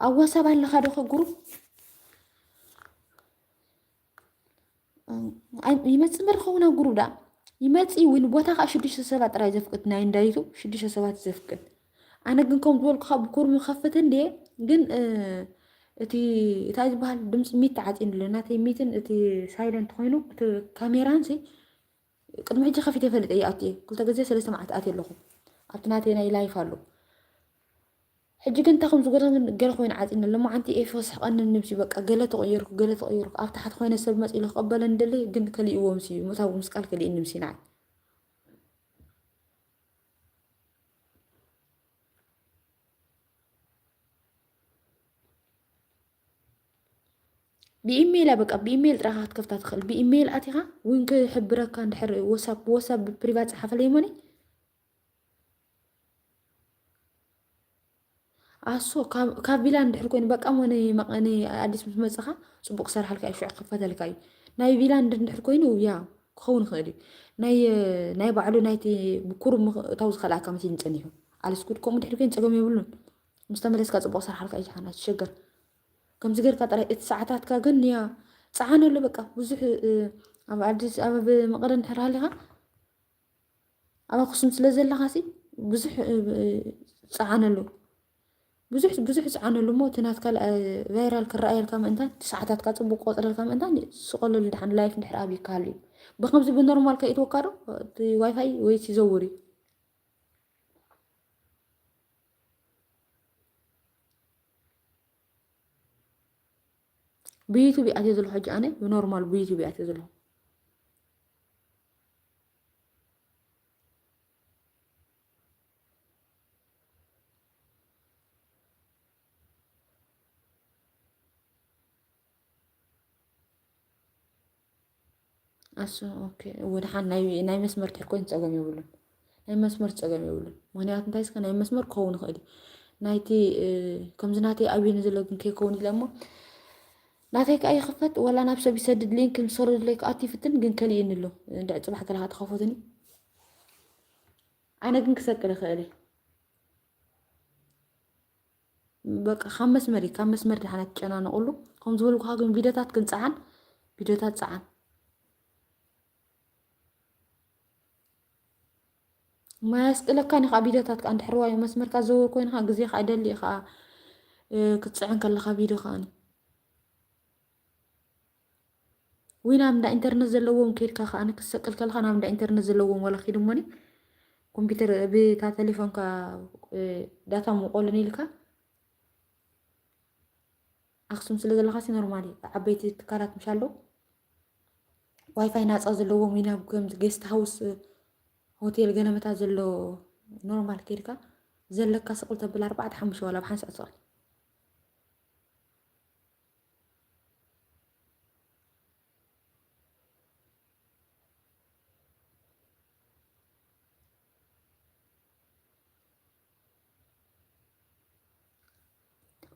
ኣብ ዋሳብ ኣለኻ ዶ ከ ግሩፕ? ኣይ፣ ይመጽእ እምበር ዝኸውን ኣብ ግሩፕ ደኣ። ይመጽእ እውን ቦታ ከኣ ሽዱሽተ ሰባት ጥራይ ዘፍቅድ ናይ እንዳይቱ ሽዱሽተ ሰባት ዘፍቅድ። ኣነ ግን ከም ዝበልኩኻ ብኩርም ይኸፍት እንድየ፣ ግን፣ እ፣ እቲ፣ እንታይ ዝበሃል ድምፂ ሚት ተዓፂኑ ኣሎ። ናተይ ሚትን እቲ ሳይለንት ኮይኑ፣ እቲ ካሜራን ሲ ቅድሚ ሕጂ ከፊተ ይፈልጥ እየ፣ ኣትየ። ክልተ ግዜ ሰለስተ መዓልቲ ኣትየ ኣለኹ። ኣብቲ ናተይ ናይ ላይፍ ኣሎ። ሕጂ ግን እንታይ ከም ዝገርም ገለ ኮይኑ ዓፂኒ። ሎማዓንቲ ኤፊ ክስሕቐኒ ንምሲ በቃ ገለ ተቐየርኩ፣ ገለ ተቐየርኩ። ኣብ ታሕቲ ኮይነ ሰብ መፂኡ ኢሉ ክቐበለኒ ደሊ፣ ግን ከሊእዎ ምሲ ምእታው ምስ ቃል ከሊእኒ ምሲ ንዓይ። ብኢሜይል በቃ ብኢሜይል ጥራኻ ክትከፍታ ትኽእል። ብኢሜይል ኣቲኻ እውን ክሕብረካ እንድሕር ወሳብ፣ ወሳብ ብፕሪቫት ጸሓፈለይ እሞኒ። ኣሶ ካብ፣ ካብ ቪላን እንድሕር ኮይኑ በቃ እሞኒ መቐኒ ኣዲስ ምስ መጻኻ ጽቡቕ ክሰርሓልካ እዩ፣ ሽዑ ክኸፈተልካ እዩ። ናይ ቪላን እንድሕር ኮይኑ ያ ክኸውን ይኽእል እዩ። ናይ፣ ናይ ባዕሉ ናይቲ ብኩሩ ምኽ-፣ እታው ዝኸልኣካ መሲልኒ ጸኒሑ። ኣልስኩድ ከምኡ እንድሕር ኮይኑ ጸገም የብሉን። ምስ ተመለስካ ጽቡቕ ክሰርሓልካ እዩ፣ ጃሓን ኣይትሸገር። ከምዚ ጌርካ ጥራይ እቲ ሰዓታትካ ግን ያ ጸዓነሉ በቃ። ብዙሕ፣ እ፣ ኣብ ኣዲስ፣ ኣብ መቐለ እንድሕር ሃሊኻ ኣብ ኣክሱም ስለ ዘለኻ ሲ ብዙሕ፣ እ፣ ጸዓነሉ። ብዙሕ ብዙሕ ዝዓነሉ እሞ፣ እቲ ናትካ ል-፣ ቫይራል ክረኣየልካ ምእንታን፣ እቲ ሰዓታትካ ጽቡቅ ክቆጽረልካ ምእንታን፣ ስቆለሉ ደሓን፣ ላይፍ እንድሕር ኣብይካሉ እዩ። ብኸምዚ ብኖርማል ከይእትወካ ዶ እቲ ዋይፋይ ወይስ ይዘውር እዩ? ብዩቱብ እየ ኣትየ ዘለኹ ሕጂ ኣነ፣ ብኖርማል ብዩቱብ እየ ኣትየ ዘለኹ። ኣሱ፣ ኦኬ። እወ፣ ደሓን ናይ፣ ናይ መስመር ድሕር ኮይኑ ጸገም የብሉን። ናይ መስመር ጸገም የብሉን። ምኽንያቱ እንታይ እስከ፣ ናይ መስመር ክኸውን ይኽእል እዩ። ናይቲ፣ እ፣ ከምዚ ናተይ ኣብዩኒ ዘሎ ግን ከይከውን ኢለ እሞ፣ ናተይ ከኣ ይኽፈት፣ ወላ ናብ ሰብ ይሰድድ፣ ሊንክ ምስ ሰደዱለይ ክኣቱ ይፍትን፣ ግን ከሊእኒ ኣሎ። እንድዒ ጽባሕ ገለ ከኣ ተኸፈቱኒ። ኣነ ግን ክሰቅል ይኽእል እየ። በቃ ካብ መስመር እዩ፣ ካብ መስመር ደሓን ኣይትጨናነቑሉ። ከም ዝበልኩኻ ግን ቪድዮታት ግን ጸዓን፣ ቪድዮታት ጸዓን። ማይ ኣስቅለካን እዩ ከዓ ቪድዮታት ከዓ እንድሕር ዋዮ መስመርካ ዝዘውር ኮይኑ ከዓ ግዜ ከዓ ይደሊ እዩ ከዓ፣ እ፣ ክትጽዕን ከለኻ ቪድዮ ከዓኒ። ወይ ናብ እንዳ ኢንተርነት ዘለዎም ከይድካ ከዓኒ ክትሰቅል ከለኻ ናብ እንዳ ኢንተርነት ዘለዎም ዋላ ኪድ እሞኒ ኮምፒውተር ብታ ቴሌፎንካ፣ እ፣ ዳታ ምቆልን ኢልካ ኣክሱም ስለ ዘለኻሲ ኖርማል እዩ። ዓበይቲ ትካላት ምሻ ኣለዉ ዋይፋይ ናፃ ዘለዎም ወይ ናብ ከምዚ ጌስት ሃውስ ሆቴል ገለመታ ዘሎ ኖርማል ከይድካ ዘለካ ስቕል ተብል ኣርባዕተ ሓሙሽተ ዋላ ብሓንሳእ ትኽእል።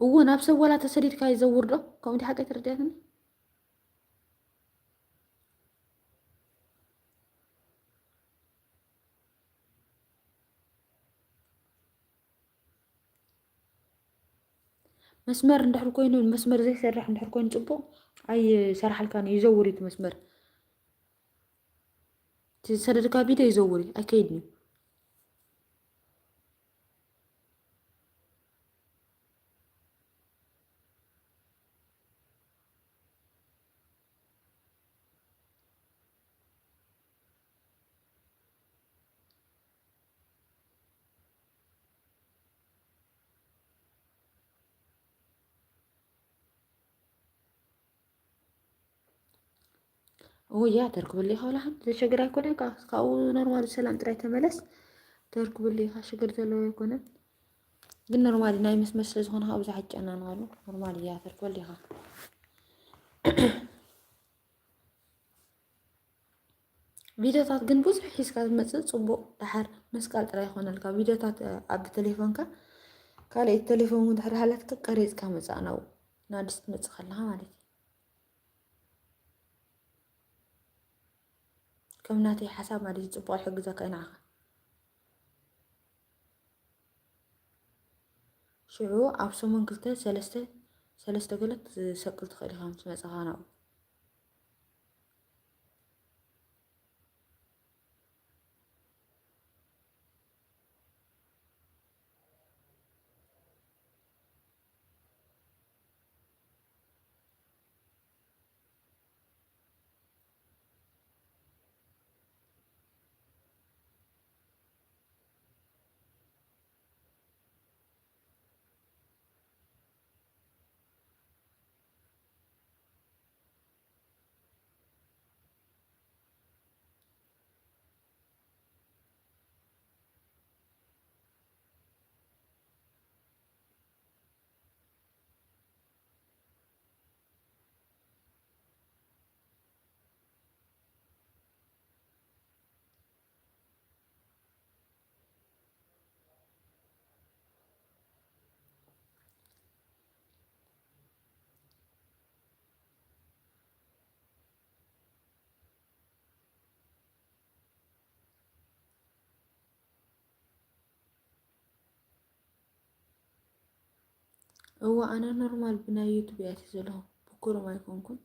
እወ፣ ናብ ሰብ ዋላ ተሰዲድካ ይዘውር ዶ? ከምኡ ድዩ ሓቀይ ተረዲኣትኒ? መስመር እንድሕር ኮይኑ፣ መስመር ዘይሰርሕ እንድሕር ኮይኑ ጽቡቕ፣ ኣይሰርሓልካን እዩ፣ ይዘውር እዩ እቲ መስመር። እቲ ዝሰደድካ ቪድዮ ይዘውር እዩ፣ ኣይከይድን እዩ። ኦያ ተርክብልኻ ወላ ሓንቲ ዘሸግር ኣይኮነን። ካብ ካብኡ ኖርማል ሰላም ጥራይ ተመለስ። ተርክብልኻ ሽግር ዘለዎ ኣይኮነን። ግን ኖርማሊ ናይ ምስ መስለ ዝኾነ ካብ ብዙሕ ኣጨናንቓሉ። ኖርማል እያ ተርክበልኻ። ቪድዮታት ግን ብዙሕ ሒዝካ ዝመጽእ ጽቡቕ፣ ደሓር መስቃል ጥራይ ይኾነልካ። ቪድዮታት፣ እ፣ ኣብ ቴሌፎንካ ካልኣይ ቴሌፎን እውን ድሕሪ ሃላትካ ቀሪጽካ ምጻእ ናብኡ፣ ንኣዲስ ትመጽእ ከለኻ ማለት እዩ። ከም ናተይ ሓሳብ ማለት እዩ፣ ጽቡቕ ይሕግዘካ እዩ ንዓኻ። ሽዑ ኣብ ሰሙን ክልተ ሰለስተ፣ ሰለስተ ገለ ትሰቅል ትኽእል ኢኻ ምስ መጻኻ ናብኡ። እወ፣ ኣነ ኖርማል ብናይ ዩቱብ እየ ኣትየ ዘለኹ፣ ብክሮም ኣይኮንኩን።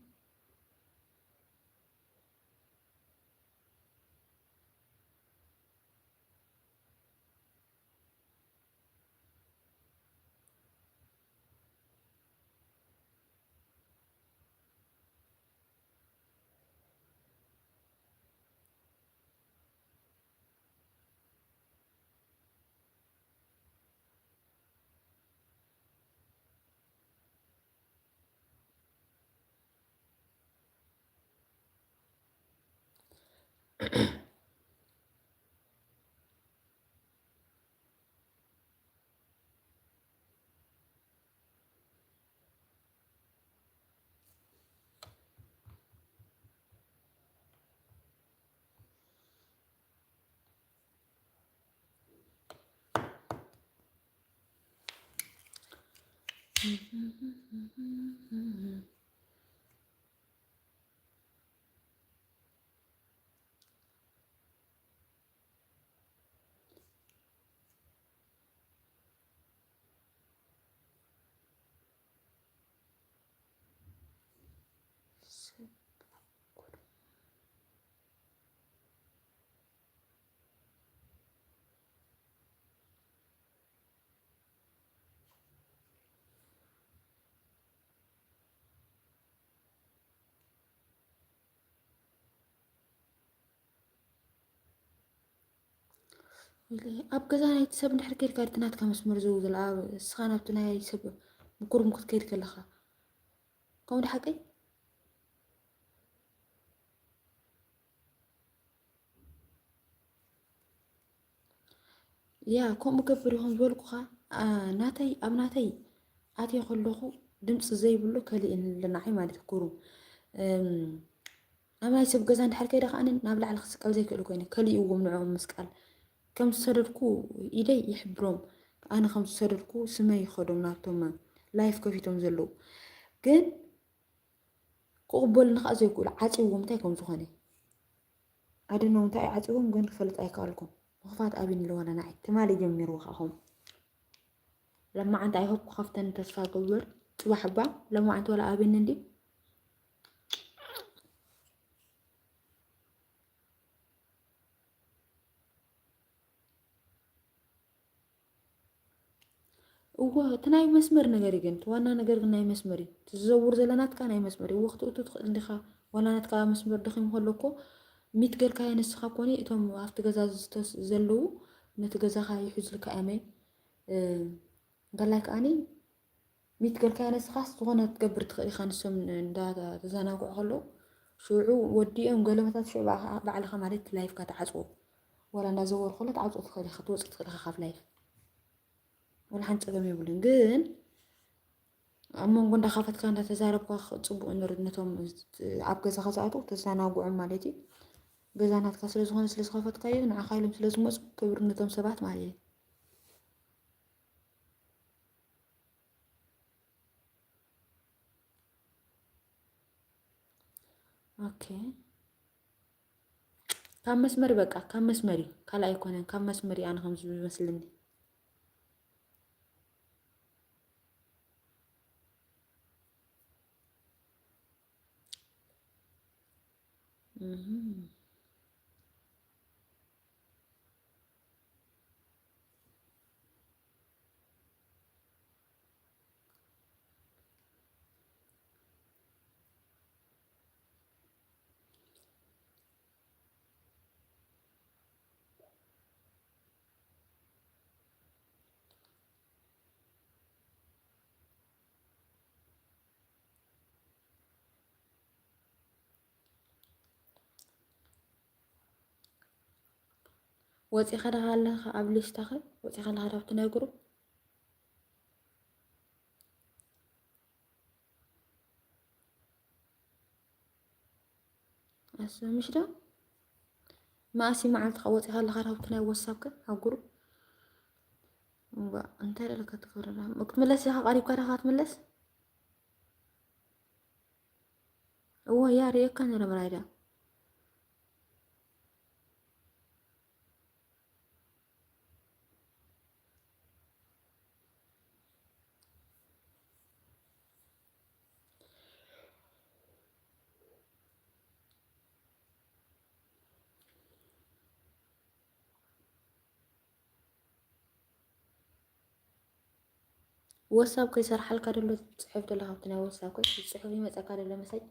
ኣብ ገዛ ናይቲ ሰብ እንድሕር ከይድካ፣ እቲ ናትካ መስመር ዝውዝል፣ ኣብ እስኻ ናብቲ ናይ ሰብ ምኩርም ክትከይድ ከለኻ፣ ከምኡ ዶ ሓቀይ? ያ፣ ከምኡ ገብር ይኹን ዝበልኩኻ፣ ኣ፣ ናተይ፣ ኣብ ናተይ ኣትየ ከለኹ ድምፂ ዘይብሉ ከሊእን ኣለናዓይ ማለት ኩሩ። እም፣ ኣብ ናይ ሰብ ገዛ እንድሕር ከይደ ከኣኒ ናብ ላዕሊ ክስቀል ዘይክእል ኮይነ፣ ከሊእዎም ንዕኦም ምስቃል። ከም ዝሰደድኩ ኢደይ ይሕብሮም፣ ኣነ ከም ዝሰደድኩ ስመይ ይኸዶም ናብቶም ላይፍ ከፊቶም ዘለዉ። ግን ክቕበሉኒ ከዓ ዘይክእሉ፣ ዓፅዎም እንታይ ከም ዝኾነ። ኣደነው እንታይ ዓፅዎም ግን ክፈልጥ ኣይከኣልኩም። ምኽፋት ኣብን ኣለዋና ንዓይ። ትማሊ ጀሚርዎ ከዓ ኹም። ለማዓንቲ ኣይሆፕ ክኸፍተኒ ተስፋ ገብር። ፅባሕ እባ ለማዓንቲ ወላ ኣብን እንዲ። እወ፣ እቲ ናይ መስመር ነገር እዩ ግን፣ እቲ ዋና ነገር ግን ናይ መስመር እዩ። እቲ ዝዘውር ዘሎ ናትካ ናይ መስመር እዩ። እወ፣ ክትእቱ ትኽእል እንዲኻ፣ ዋላ ናትካ መስመር ደኺሙ ከሎ እኮ፣ ሚት ገልካዮ ንስኻ ኮኒ፣ እቶም ኣብቲ ገዛ ዝተስ-፣ ዘለዉ ነቲ ገዛኻ ይሕዙልካ እዮም። እ፣ እንተላይ ከኣኒ፣ ሚት ገልካዮ ንስኻስ ዝኾነ ክትገብር ትኽእል ኢኻ፣ ንሶም እንዳተዘናግዑ ከለዉ። ሽዑ ወዲኦም ገለመታት ሽዑ ባዕ-፣ ባዕልኻ ማለት ላይፍካ ትዓጽዎ። ዋላ እንዳዘወርኩ ከሎ ትዓጽዎ ትኽእል ኢኻ፣ ትወጽእ ትኽእል ኢኻ ካብ ላይፍ። ዋላ ሓንቲ ጸገም የብሉን። ግን ኣብ መንጎ እንዳኸፈትካ እንዳተዛረብካ ኽ-፣ ጽቡቕ ንር-፣ ነቶም ኣብ ገዛኻ ዝኣትዉ ተዘናግዖም ማለት እዩ። ገዛ ናትካ ስለ ዝኾነ ስለ ዝኸፈትካዮ ንዓኻ ኢሎም ስለ ዝመጹ ክብሪ ነቶም ሰባት ማለት እዩ። ኦኬ። ካብ መስመር በቃ፣ ካብ መስመር እዩ። ካልእ ኣይኮነን፣ ካብ መስመር እዩ ኣነ ከም ዝመስለኒ። እህ። ወጺኻ ዲኻ ኣለኻ ኣብ ሊስታኸ? ወጺኻ ኣለኻ ዶ ኣብቲ ናይ ግሩፕ? ኣሰ፣ ምሽ ዶ? መኣሲ መዓልትኻ ወጺኻ ኣለኻ ዶ ኣብቲ ናይ ዋትሳፕከ? ኣብ ግሩፕ? እምባ፣ እንታይ ደለካ ትገብረላ? ክትምለስ ኢኻ ቀሪብካ ዲኻ ክትምለስ? እወ፣ ያ ርእየካ ነይረ ብራይዳ። ወሳብ ከይሰርሓልካ ደሎ ጽሑፍ ደሎ ካብቲ ናይ ወሳብ ከይ ጽሑፍ ይመጸካ ደሎ መሰጅ።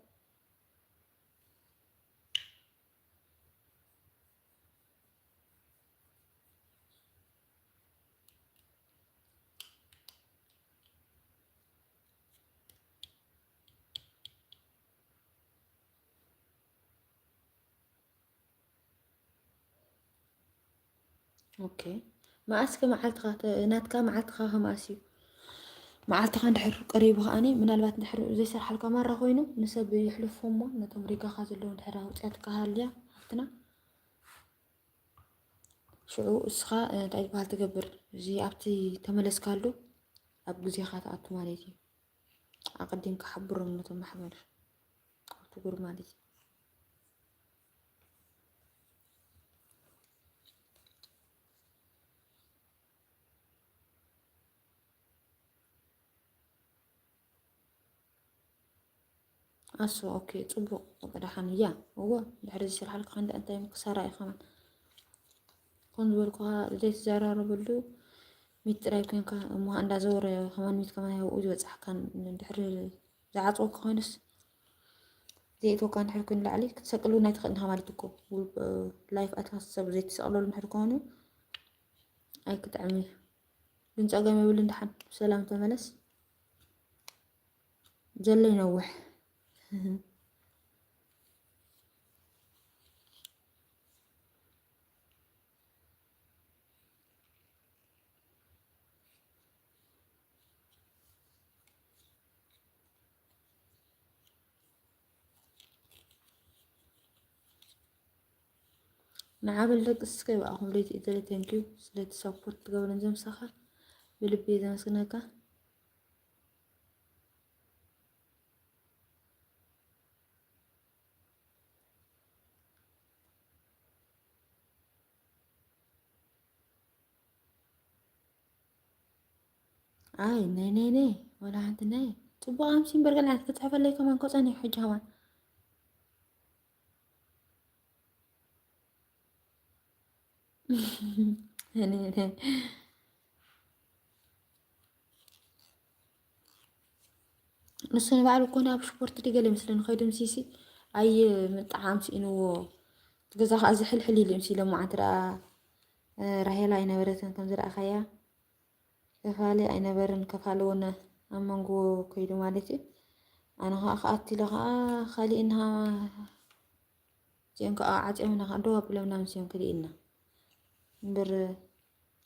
ኦኬ፣ መዓስከ መዓልትኻ ተ-፣ ናትካ መዓልትኻ ከመኣስ እዩ? መዓልትኻ እንድሕር ቀሪቡ ከኣኒ፣ ምናልባት እንድሕር ዘይሰርሓልካ ማራ ኮይኑ፣ ንሰብ ይሕልፎ እሞ፣ ነቶም ሪጋኻ ዘለዉ እንድሕር ኣውፅኣትካ ሃልያ፣ ሃፍትና፣ ሽዑ እስኻ፣ እ፣ እንታይ ዝበሃል ትገብር? እዚ ኣብቲ ተመለስካሉ፣ ኣብ ግዜኻ ትኣቱ ማለት እዩ። ኣቐዲምካ ሓብሮም ነቶም ማሕበር ኣብቲ ግሩፕ ማለት እዩ። ኣሱ ኦኬ፣ ጽቡቕ። በቃ ደሓን እያ። እዎ፣ ድሕሪ እዚ ስራሕ ልካ እንዳ እንታይ ክሳራ እዩ ከማን። ከም ዝበልኩኻ ዘይትዘራረበሉ ሚት ጥራይ ኮንካ እሞ እንዳዘወረ ከማን ሚት ከማን ያው እዩ ዝበጻሕካን ድሕሪ ዝዓጽወካ ኮይኑስ ዘይእትወካ እንድሕር ኮይኑ ላዕሊ ክትሰቅል እውን ኣይትኽእልን ኢኻ ማለት እኮ። ላይፍ ኣትካ ሰብ ዘይትሰቅለሉ እንድሕር ኮይኑ ኣይክጥዕም እዩ። ግን ጸገም የብሉን። ደሓን ብሰላም ተመለስ። ዘሎ ይነውሕ። ንዓበል ደቂ እስከ ብኣኹም ለይቲ ኢተለ፣ thank you ስለቲ support ትገብረን ዘምሳኻ ብልቢ እየ ዘመስግነካ። ኣይ ናይ ናይ ናይ ወላ ሓንቲ ናይ ጽቡቕ ኣምሲ እምበር ገለ ክትጽሕፈለይ ከማን ኮ ጸኒሑ ሕጂ ከማን። ንሱ ንባዕሉ እኮ ናብ ስፖርት ድገለ ይመስለኒ ከይዱ ምሲሲ ኣይ ምጣዓም ስኢንዎ። እቲ ገዛ ከዓ ዝሕልሕል ኢሉ ምስ ኢሎሞ ዓንቲ ደኣ ራሄላ ኣይነበረትን ከም ዝረኣኻያ። ከፋሊ ኣይነበርን፣ ከፋሊ እውን ኣብ መንጎ ከይዱ ማለት እዩ። ኣነ ከዓ ክኣቲ ኢለ ከዓ ካሊእ እና እዚኦም ከዓ ዓፂኦምና ከዓ ደው ኣቢሎምና ምስኦም ክልኢልና እምበር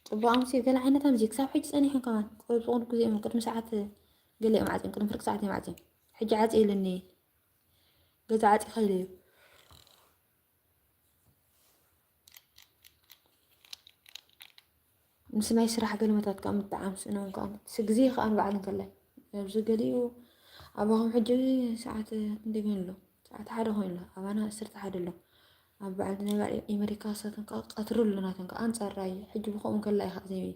ፅቡቅ ኣምሲ ገለ ዓይነት ኣምሲ ክሳብ ሕጂ ፀኒሖም ከማን ክቆፅቁ ግዜኦም ቅድሚ ሰዓት ገሊኦም ዓፂኦም ቅድሚ ፍርቂ ሰዓት እዮም ዓፂኦም። ሕጂ ዓፂ ኢሉኒ ገዛ ዓፂ ከይለ እዩ። ምስ ናይ ስራሕ ገልመታት ከዓ ምጣዓም ስእኖም ከዓ ስግዜ ከዓ ንባዕልን ከላይ ኣብዚ ገሊኡ ኣባኹም ሕጂ ሰዓት ክንደይ ኮይኑ ኣሎ? ሰዓት ሓደ ኮይኑ ኣሎ። ኣባና ዓሰርተ ሓደ ኣሎ። ኣብ በዓል ናይ በዓል ኣሜሪካ ሳተን ከዓ ቀትሪ ኣሎ ናተን ከዓ ኣንጻር ራእይ። ሕጂ ብኸምኡ ከላ ኢኻ ዘይበይ።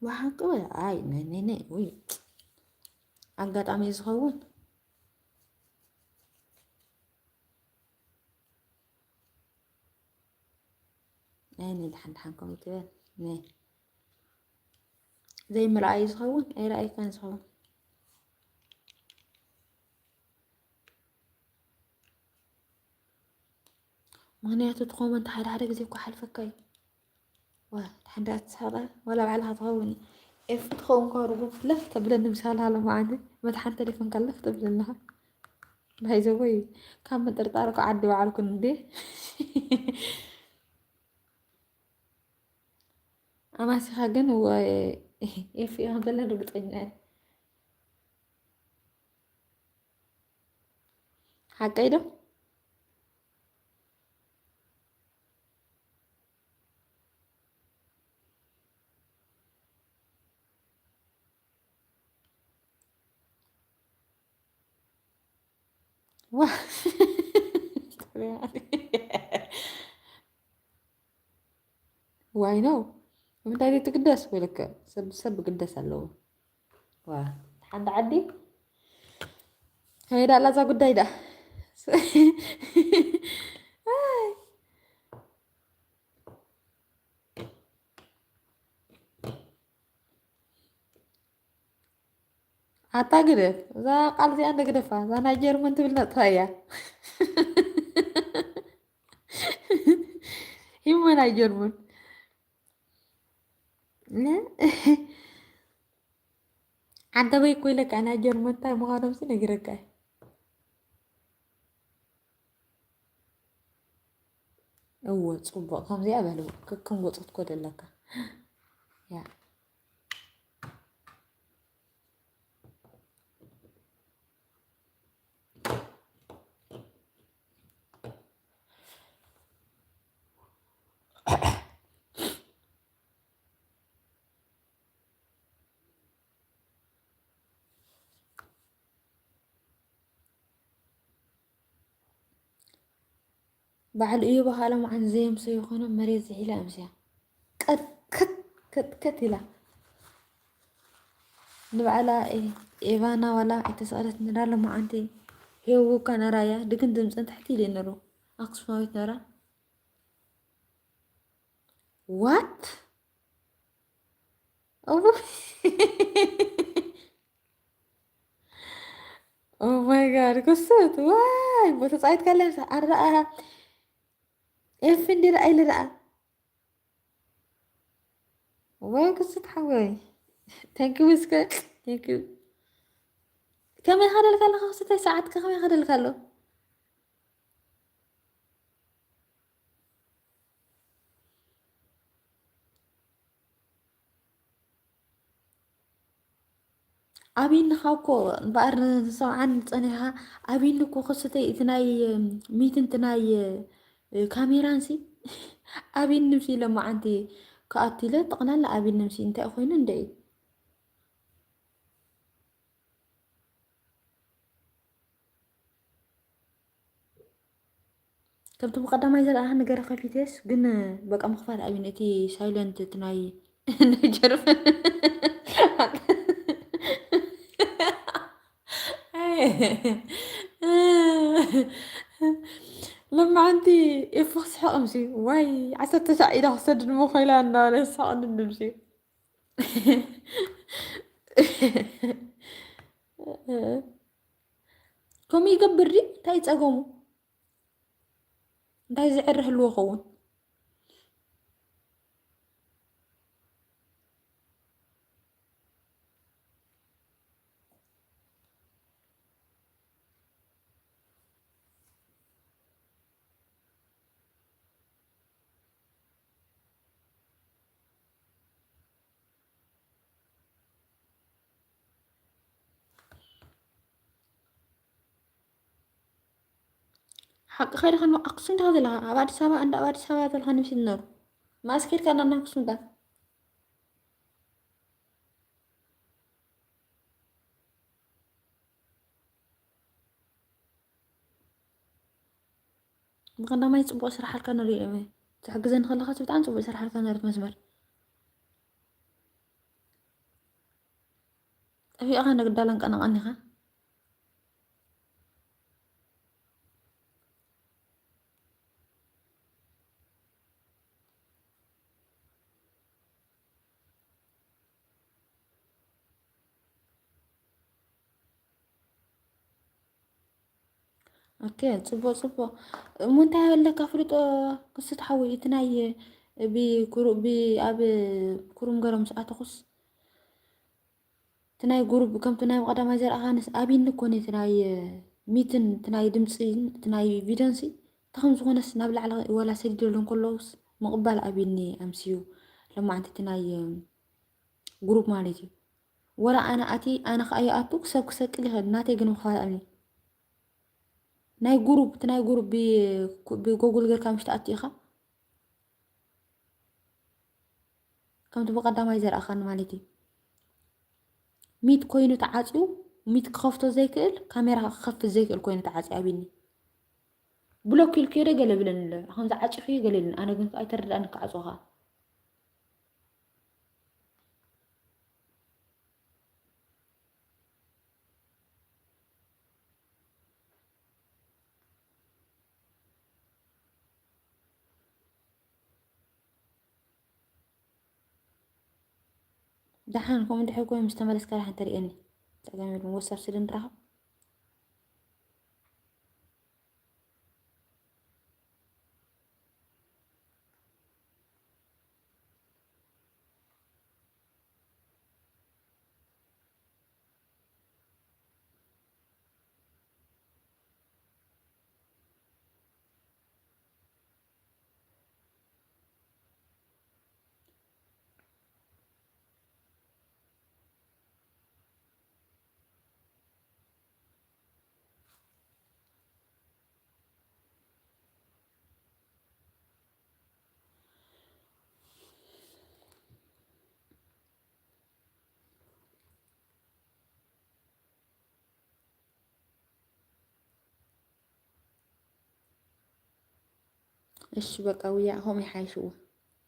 ብሓቂ ኣይ ነይ ነይ ነይ ውይ ኣጋጣሚ እዩ ዝኸውን። ናይ ነይ ደሓን ደሓን ከምኡ ትበል ነይ ዘይምርኣይ ዝኸውን ኣይረኣይካን ዝኸውን። ምኽንያቱ እቲ ኮመንት ሓደ ሓደ ግዜ እኮ ሓልፈካ እዩ። ዋ ድሓን ደኣ ትስሕቐ ዋላ ባዕልኻ ትኸውን እዩ። ኤፍ ትኸውን እኳ ርጉም ለፍ ተብለኒ ምሳል ሃሎ መዓኒ መድሓን ተሌፎን ከለፍ ተብለልኻ ባይዘወይ ካብ ምጥርጣር እኮ ዓዲ ባዕልኩን እንዴ። ኣማሲኻ ግን ኤፍ ኢኻ ዘለኒ ርግፀኛ እየ። ሓቀይ ዶ? ዋ ዋይ ነው ምንታይ ትግደስ ወልከ ሰብ ሰብ ግደስ ኣለዎ። ዋ ሓንቲ ዓዲ ከመይ ዳላ እዛ ጉዳይ ዳ ኣታ ግደፍ እዛ ቃል እዚኣ እንደ ግደፋ እዛ ናይ ጀርመን ትብል ነጥራ እያ። ሂሞ ናይ ጀርመን ዓደበይ እኮ ኢለካ ናይ ጀርመን እንታይ ምዃኖም ሲ ነጊረካ እየ። እወ ጽቡቕ ከምዚኣ በል ክክም ጎጽት ኮ ደለካ ያ ባዕሉ እዩ በኻሎም ዓን ዘየምሰዩ ኮይኖም መሬት ዝሒላ ኣምስያ። ቀጥቀጥ ቀጥቀጥ ኢላ ንባዕላ ኤ-፣ ኤቫና ዋላ ኣይተሰቐለት ንዳሎ መዓንቲ ሄውካ ነራያ ድግን ድምፅን ትሕቲ ኢሉ ነሩ ኣክሱማዊት ነራ። ዋት ኦማይ ጋድ ክስት ዋይ ቦታ ፃይት ካለ ኣረኣ ኤፍ እንዲ ረኣይ ልረኣ ወይ ክስት ሓወይ። Thank you እስከ thank you። ከመይ ኸደልካ ኣለኻ ክስታይ ሰዓትካ ከመይ ኸደልካ ኣሎ? ኣብይንኻ እኮ እምበኣር ንሰምዓን ጸኒሕኻ ኣብይኒ እኮ ክስተይ እቲ ናይ ሚትን እቲ ናይ ካሜራን ሲ ኣብይኒ ምስ ኢለ መዓንቲ ክኣቱ ኢለ ጠቕላላ ኣብይኒ ምስ እንታይ ኮይኑ እንደ ከምቲ ብቐዳማይ ዘለኣኻ ነገር ከፊተስ ግን በቃ ምኽፋት ኣብን እቲ ሳይለንት እቲ ናይ ናይ ጀርመን ለማዓንቲ ኤፎ ክስሕቕ ምሲ ዋይ ዓሰርተ ሻዕ ኢዳ ክሰድድ ምኾይላ እንዳበለ ክስሕቕ ድምሲ ከምኡ ይገብር ድዩ? እንታይ ጸገሙ? እንታይ ዝዕሪ ህልዎ ኸውን? ሓቂ ኸይድኻ ን ኣክሱም ዲኻ ዘለኻ? ኣብ ኣዲስ ኣበባ እንዳ ኣብ ኣዲስ ኣበባ ዘለኻ ንምሲ ነሩ ማእስ ከይድካ እንዳ ኣክሱም ዳ ብቐዳማይ ጽቡቕ ስራሓልካ ነሩ ትሕግዘኒ ከለኻ ብጣዕሚ ጽቡቕ ስራሓልካ ነሩ መስመር ጠፊእኻ ንግዳለን ቀነቐኒኻ ኦኬ ጽቡቅ ጽቡቅ እሞ እንታይ ኣለካ ፍልጦ ክስት ሓወይ እቲ ናይ ብኩሩ ብ ኣብ ኩሩም ገሮም ሰኣተኹስ እቲ ናይ ጉሩብ ከምቲ ናይ ቀዳማይ ዘርኣኻንስ ኣብይኒ እኮ እቲ ናይ ሚትን እቲ ናይ ድምፂ እቲ ናይ ቪድዮንሲ ተኸም ዝኾነስ ናብ ላዕሊ ወላ ሰዲደሉ እንከለውስ ምቕባል ኣብይኒ ኣምስዩ ለማዓንቲ እቲ ናይ ጉሩብ ማለት እዩ ወላ ኣነ ኣቲ ኣነ ከዓ ይኣቱ ክሰብ ክሰቅል ይኽእል ናተይ ግን ምኽፋል ኣብኒ ናይ ጉሩብ እቲ ናይ ጉሩብ ብጎጉል ገርካ ምሽ ተኣቲ ኢኻ ከምቲ ብቐዳማይ ዘርኣኻኒ ማለት እዩ ሚት ኮይኑ ተዓፅዩ ሚት ክኸፍቶ ዘይክእል ካሜራ ክኸፍት ዘይክእል ኮይኑ ተዓፅዩ ኣቢኒ ብሎክ ኢልክዮ ዶ ገለ ብለኒ ኣሎ ከምዚ ዓፂኽዮ ገለ ኢልኒ ኣነ ግን ኣይተረዳእኒ ክዓፅዎ ከዓ ደሓን ከምኡ እንድሕር ኮይኑ ምስ ተመለስካ ደሓን ተርእየኒ ፀገም የብሉን ወሳብ ስለ ንራኸብ እሺ በቃ ውያ ሆም ይሓይሽዎ።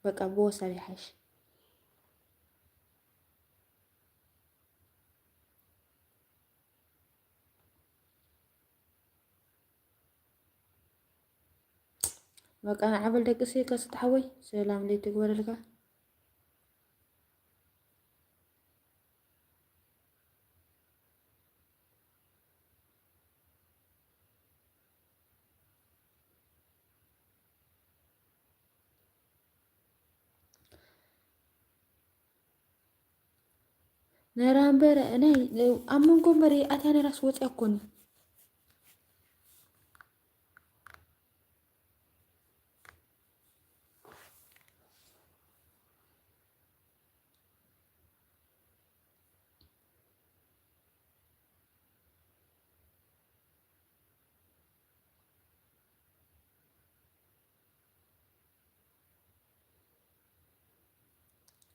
በቃ ብወሳብ ይሓይሽ። በቃ ንዓበል ደቂ ሲ ከስትሓወይ ሰላም ለይትግበረልካ። ነራ እምበር ናይ ኣብ መንጎ እምበር ኣትያ ነራስ ወፅያ ኮኒ።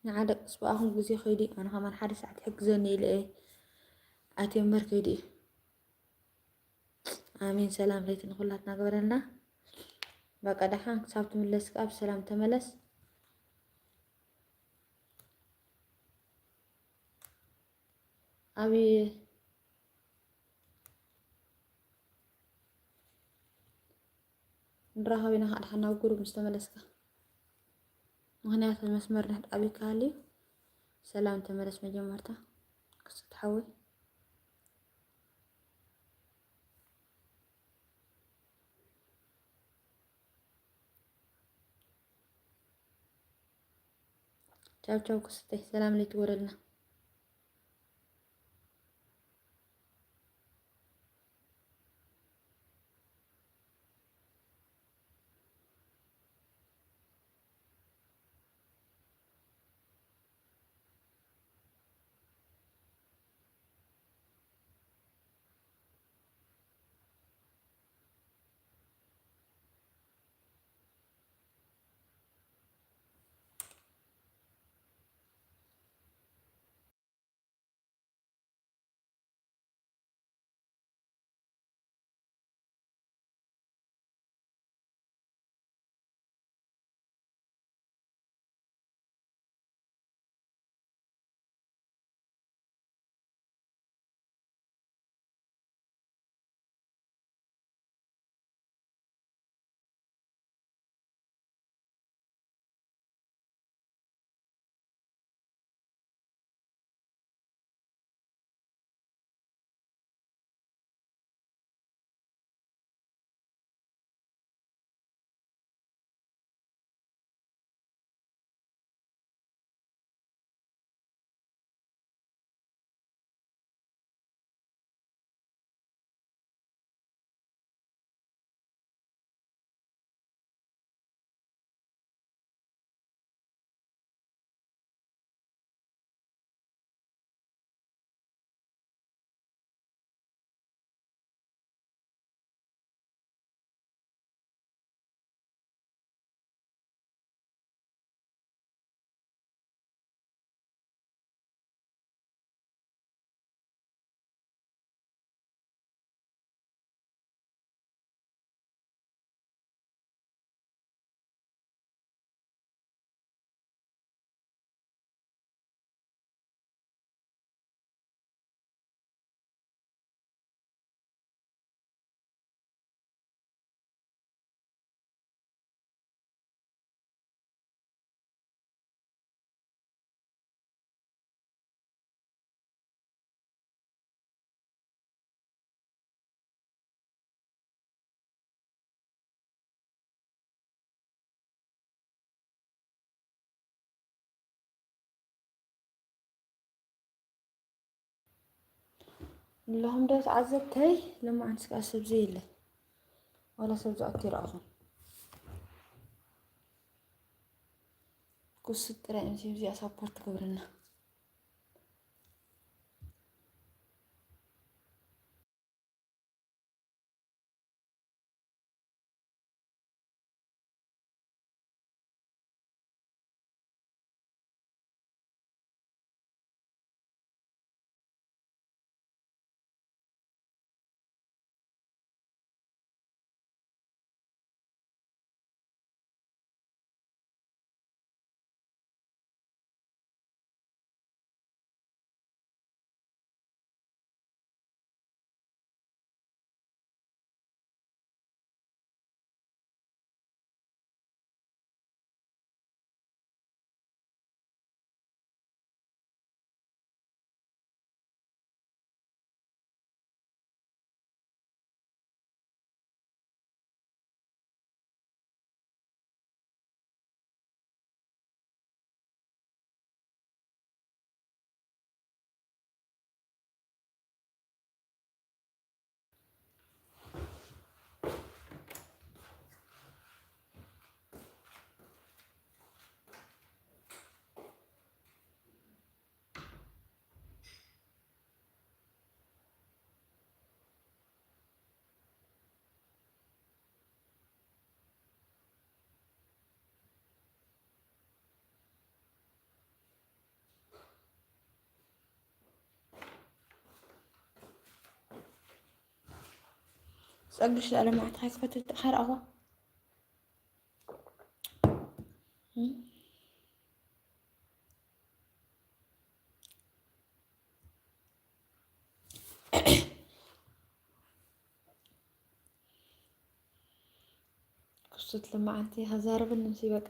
ንዓደ ስብኣኹም ግዜ ከይዲ ኣነ ከማን ሓደ ሰዓት ሕግዘኒ ኢለ እየ ኣትየ እምበር ከይዲ እየ። ኣሜን። ሰላም ለይቲ ንኹላትና ግበረልና። በቃ ደሓን ክሳብ ትምለስ ከዓ ብሰላም ተመለስ። ኣብይ ንራኸብ ኢና ከዓ ደሓን ናብ ጉሩብ ምስ ተመለስካ። ምኽንያቱ መስመር ድሕድ ኣብይ ክሃልዩ ሰላም ተመለስ መጀመርታ ክስት ሓወይ። ቻው ቻው ክስተይ ሰላም ለይትጎደልና። ኣለኹም ዶ ተዓዘብተይ? ለማዓንስ ከዓ ሰብ ዘየለ ዋላ ሰብ ዝኣቱ ይረኣኹም። ኩስት ጥራይ እዮም እዚኣ ሳፖርት ትገብረና። ኣግሽ ለዓለ መዓት ካይክፈት ተኻርኣዋ። ክሱት ለማዓንቲ ሃዛረብን ንሲ በቃ።